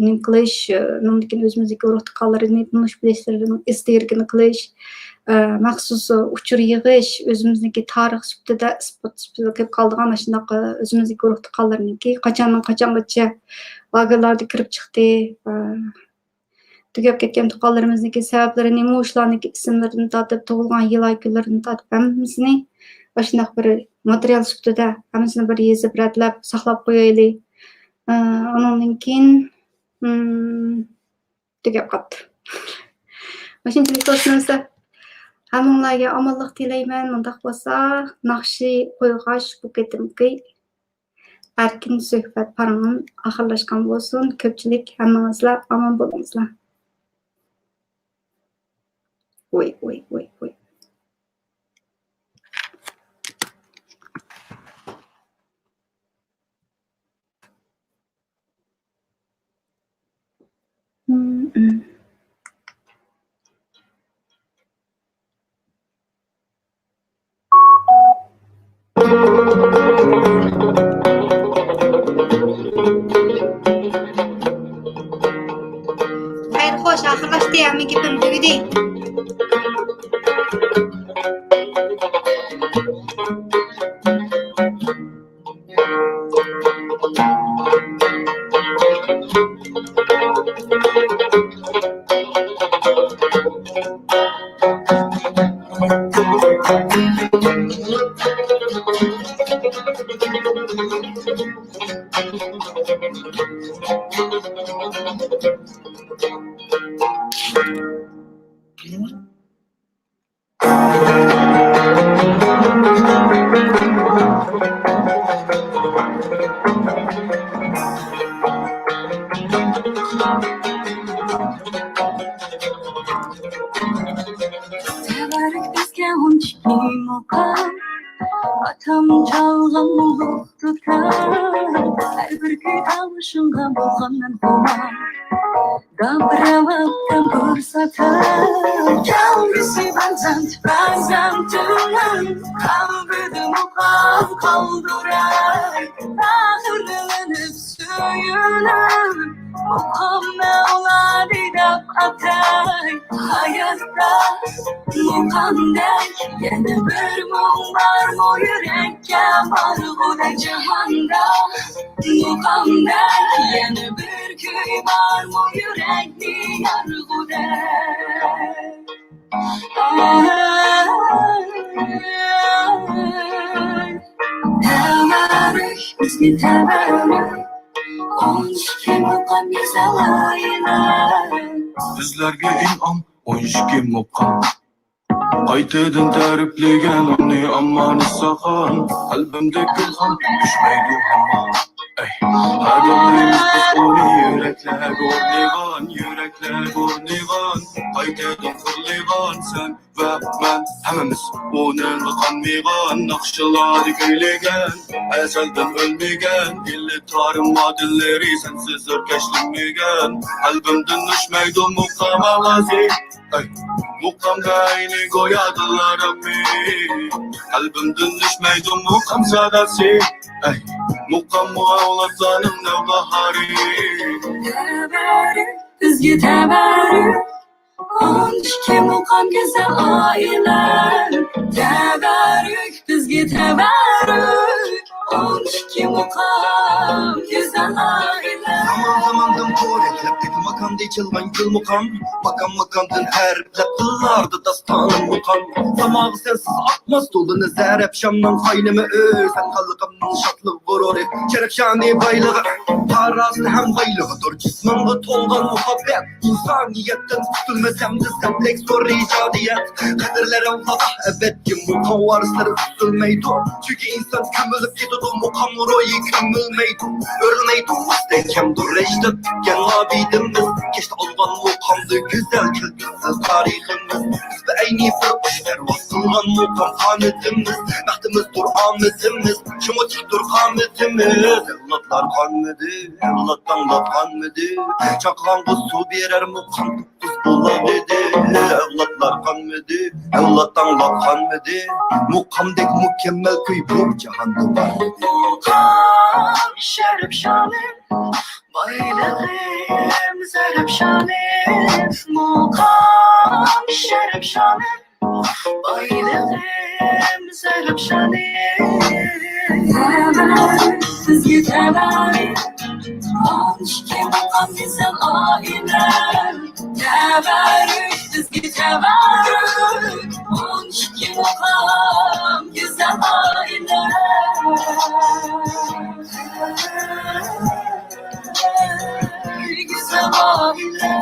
نېمە قىلىش، ئە، ئۇنىڭدىن كېيىن ئۆزىمىزنىڭكى ئۇرۇق تۇغقانلىرىنى تونۇش بىلىشلىرىنىڭ ئىز دېرىكىنى قىلىش، ئە، مەخسۇس ئۇچۇر يىغىش، ئۆزىمىزنىڭكى تارىخ سۈپىتىدە، ئىسپات سۈپىتىدە قېلىپ قالىدىغان ئاشۇنداق، ئە، ئۆزىمىزنىڭكى ئۇرۇق تۇغقانلىرىنىڭكى قاچاندىن قاچانغىچە لاگېرلاردا كىرىپ چىقتى، ئە، تۈگەپ كەتكەن تۇغقانلىرىمىزنىڭكى سەۋەبلىرىنى، مۇشۇلارنىڭكى ئىسىملىرىدىن تارتىپ، تۇغۇلغان يىل، ئاي، كۈنلىرىدىن تارتىپ ھەممىسىنى ئاشۇنداق بىر ماتېرىيال سۈپىتىدە ھەممىسىنى بىر يېزىپ، رەتلەپ ساقلاپ قويايلى. ئى، ئۇنىڭدىن كېيىن، ئىم، تۈگەپ قاپتۇ. مۇشۇنچىلىك بولسۇن ئەمىسە. ھەممىڭلارگە ئامانلىق تىلەيمەن. مۇنداق بولسا، ناخشا قويغاچ بۇ قېتىمقى ئەركىن سۆھبەت پاراڭلىرىم ئاخىرلاشقان بولسۇن. كۆپچىلىك ھەممىڭىزلار ئامان بولۇڭلار. ۋوي، ۋوي، ۋوي، ۋوي. خەير خوش، ئاخىرلاشتى، ھەممە گېپىم تۈگىدى. تەۋەررۈك بىزگە ئون ئىككى مۇقام، ئاتام چالغان ئۇلۇغ دۇتار، ھەر بىر كۈي تاۋۇشۇڭغا بولغان مەن خۇمار. دابراۋاپ تەمبۇر ساتار، كەلگۈسى بەرزەنت، بەرزەنتىمنىڭ قەلبىدە مۇقام قالدۇراي. پەخىرلىنىپ سۆيۈنۈپ، مۇقام مەۋلادى دەپ ئاتاي. ھاياتتا مۇقامدەك يەنە بىر مۇڭ بارمۇ يۈرەككە بارغۇدەك؟ جاھاندا مۇقامدەك يەنە بىر كۈي بارمۇ يۈرەكنى يارغۇدەك؟ تەۋەررۈك، بىزگە تەۋەررۈك، ئون ئىككى مۇقام گۈزەل ئائىلە. بىزلەرگە ئىنئام ئون ئىككى مۇقام. قايتىدىن تەرىپلىگەن ئۇنى ئامانەت ساخان، قەلبىمدە گۈلخان ئۆچمەيدۇ ھامان. ئەي، ھەر دائىم بىز ئۇنى يۈرەكلەرگە ئورنىغان، يۈرەكلەرگە ئورنىغان، قايتىدىن خورلىغان سەن ۋە مەن ھەممىمىز ئۇنىڭغا قانمىغان، ناخشىلاردا كۈيلىگەن، ئەزەلدىن ئۆلمىگەن، ئىللىق تارىم مادىلىرى سەنسىز ئۆركەشلىمىگەن، قەلبىمدىن ئۆچمەيدۇ مۇقام ئاۋازى. ئەي، مۇقام ئەينى گويا دىللارىمنى، قەلبىمدىن ئۆچمەيدۇ مۇقام ساداسى. ئەي، مۇقاممۇ ئەۋلادلارنىڭ نەۋباھارى. تەۋەررۈك، بىزگە تەۋەررۈك، ئون ئىككى مۇقام گۈزەل ئائىلە. تەۋەررۈك، بىزگە تەۋەررۈك، ئون ئىككى مۇقام گۈزەل ئائىلە. زامان زاماندىن پورەكلەپ، دېدى ماكامدا ئېچىلغان گۈل مۇقام. ماكام ماكامدىن تەرىپلەپ، دىللاردا داستانىم مۇقام. ساماغا سەنسىز ئاقماس، تولىنى زەرەپشاننىڭ قاينىمى ئۆز. سەن خەلقىمنىڭ شادلىق غۇرۇرى، شەرەپشانى بايلىقى، پاراسىتى ھەم بايلىقىدۇر جىسمىڭغا تولغان مۇھەببەت. ئىنسانىيەتتىن قۇتۇلماس ئەمدى سەندەك زور ئىجادىيەت. قەدىرلەر ئەۋلادقا ئەبەدكى مۇقام ۋارىسلىرى ئۈزۈلمەيدۇ. چۈنكى ئىنسان كۆمۈلۈپ كېتىدۇ، مۇقام روھى كۆمۈلمەيدۇ، ئۆلمەيدۇ. مۇستەھكەمدۇر ئەجداد پۈتكەن ئابىدىمىز. كەچتە ئالغان مۇقامدا گۈزەل كەلگۈسى تارىخىمىز. بىز بىر ئەينى بىر قۇش پەرۋاز قىلغان مۇقام قانىتىمىز. بەختىمىزدۇر ئامىتىمىز، شۇڭا تىكتۇر قامىتىمىز. ئەۋلادلار قانمىدى، ئەۋلاد ئاڭلاتقانمىدى؟ چاققانغا سۇ بېرەر مۇقام توققۇز بۇلاق ئىدى. ئەۋلادلار قانمىدى، ئەۋلاد ئاڭلاپ قانمىدى. مۇقامدەك مۇكەممەل كۈي بۇ جاھاندا بارمىدى. مۇقام شەرەپ شانى، بايلىقىم زەرەپ شانى. مۇقام شەرەپ شانى، بايلىقىم زەرەپ شانى. تەۋەررۈك بىزگە تەۋەررۈك، ئون ئىككى مۇقام گۈزەل ئائىلە. تەۋەررۈك بىزگە تەۋەررۈك، ئون ئىككى مۇقام گۈزەل ئائىلە. گۈزەل ئائىلە.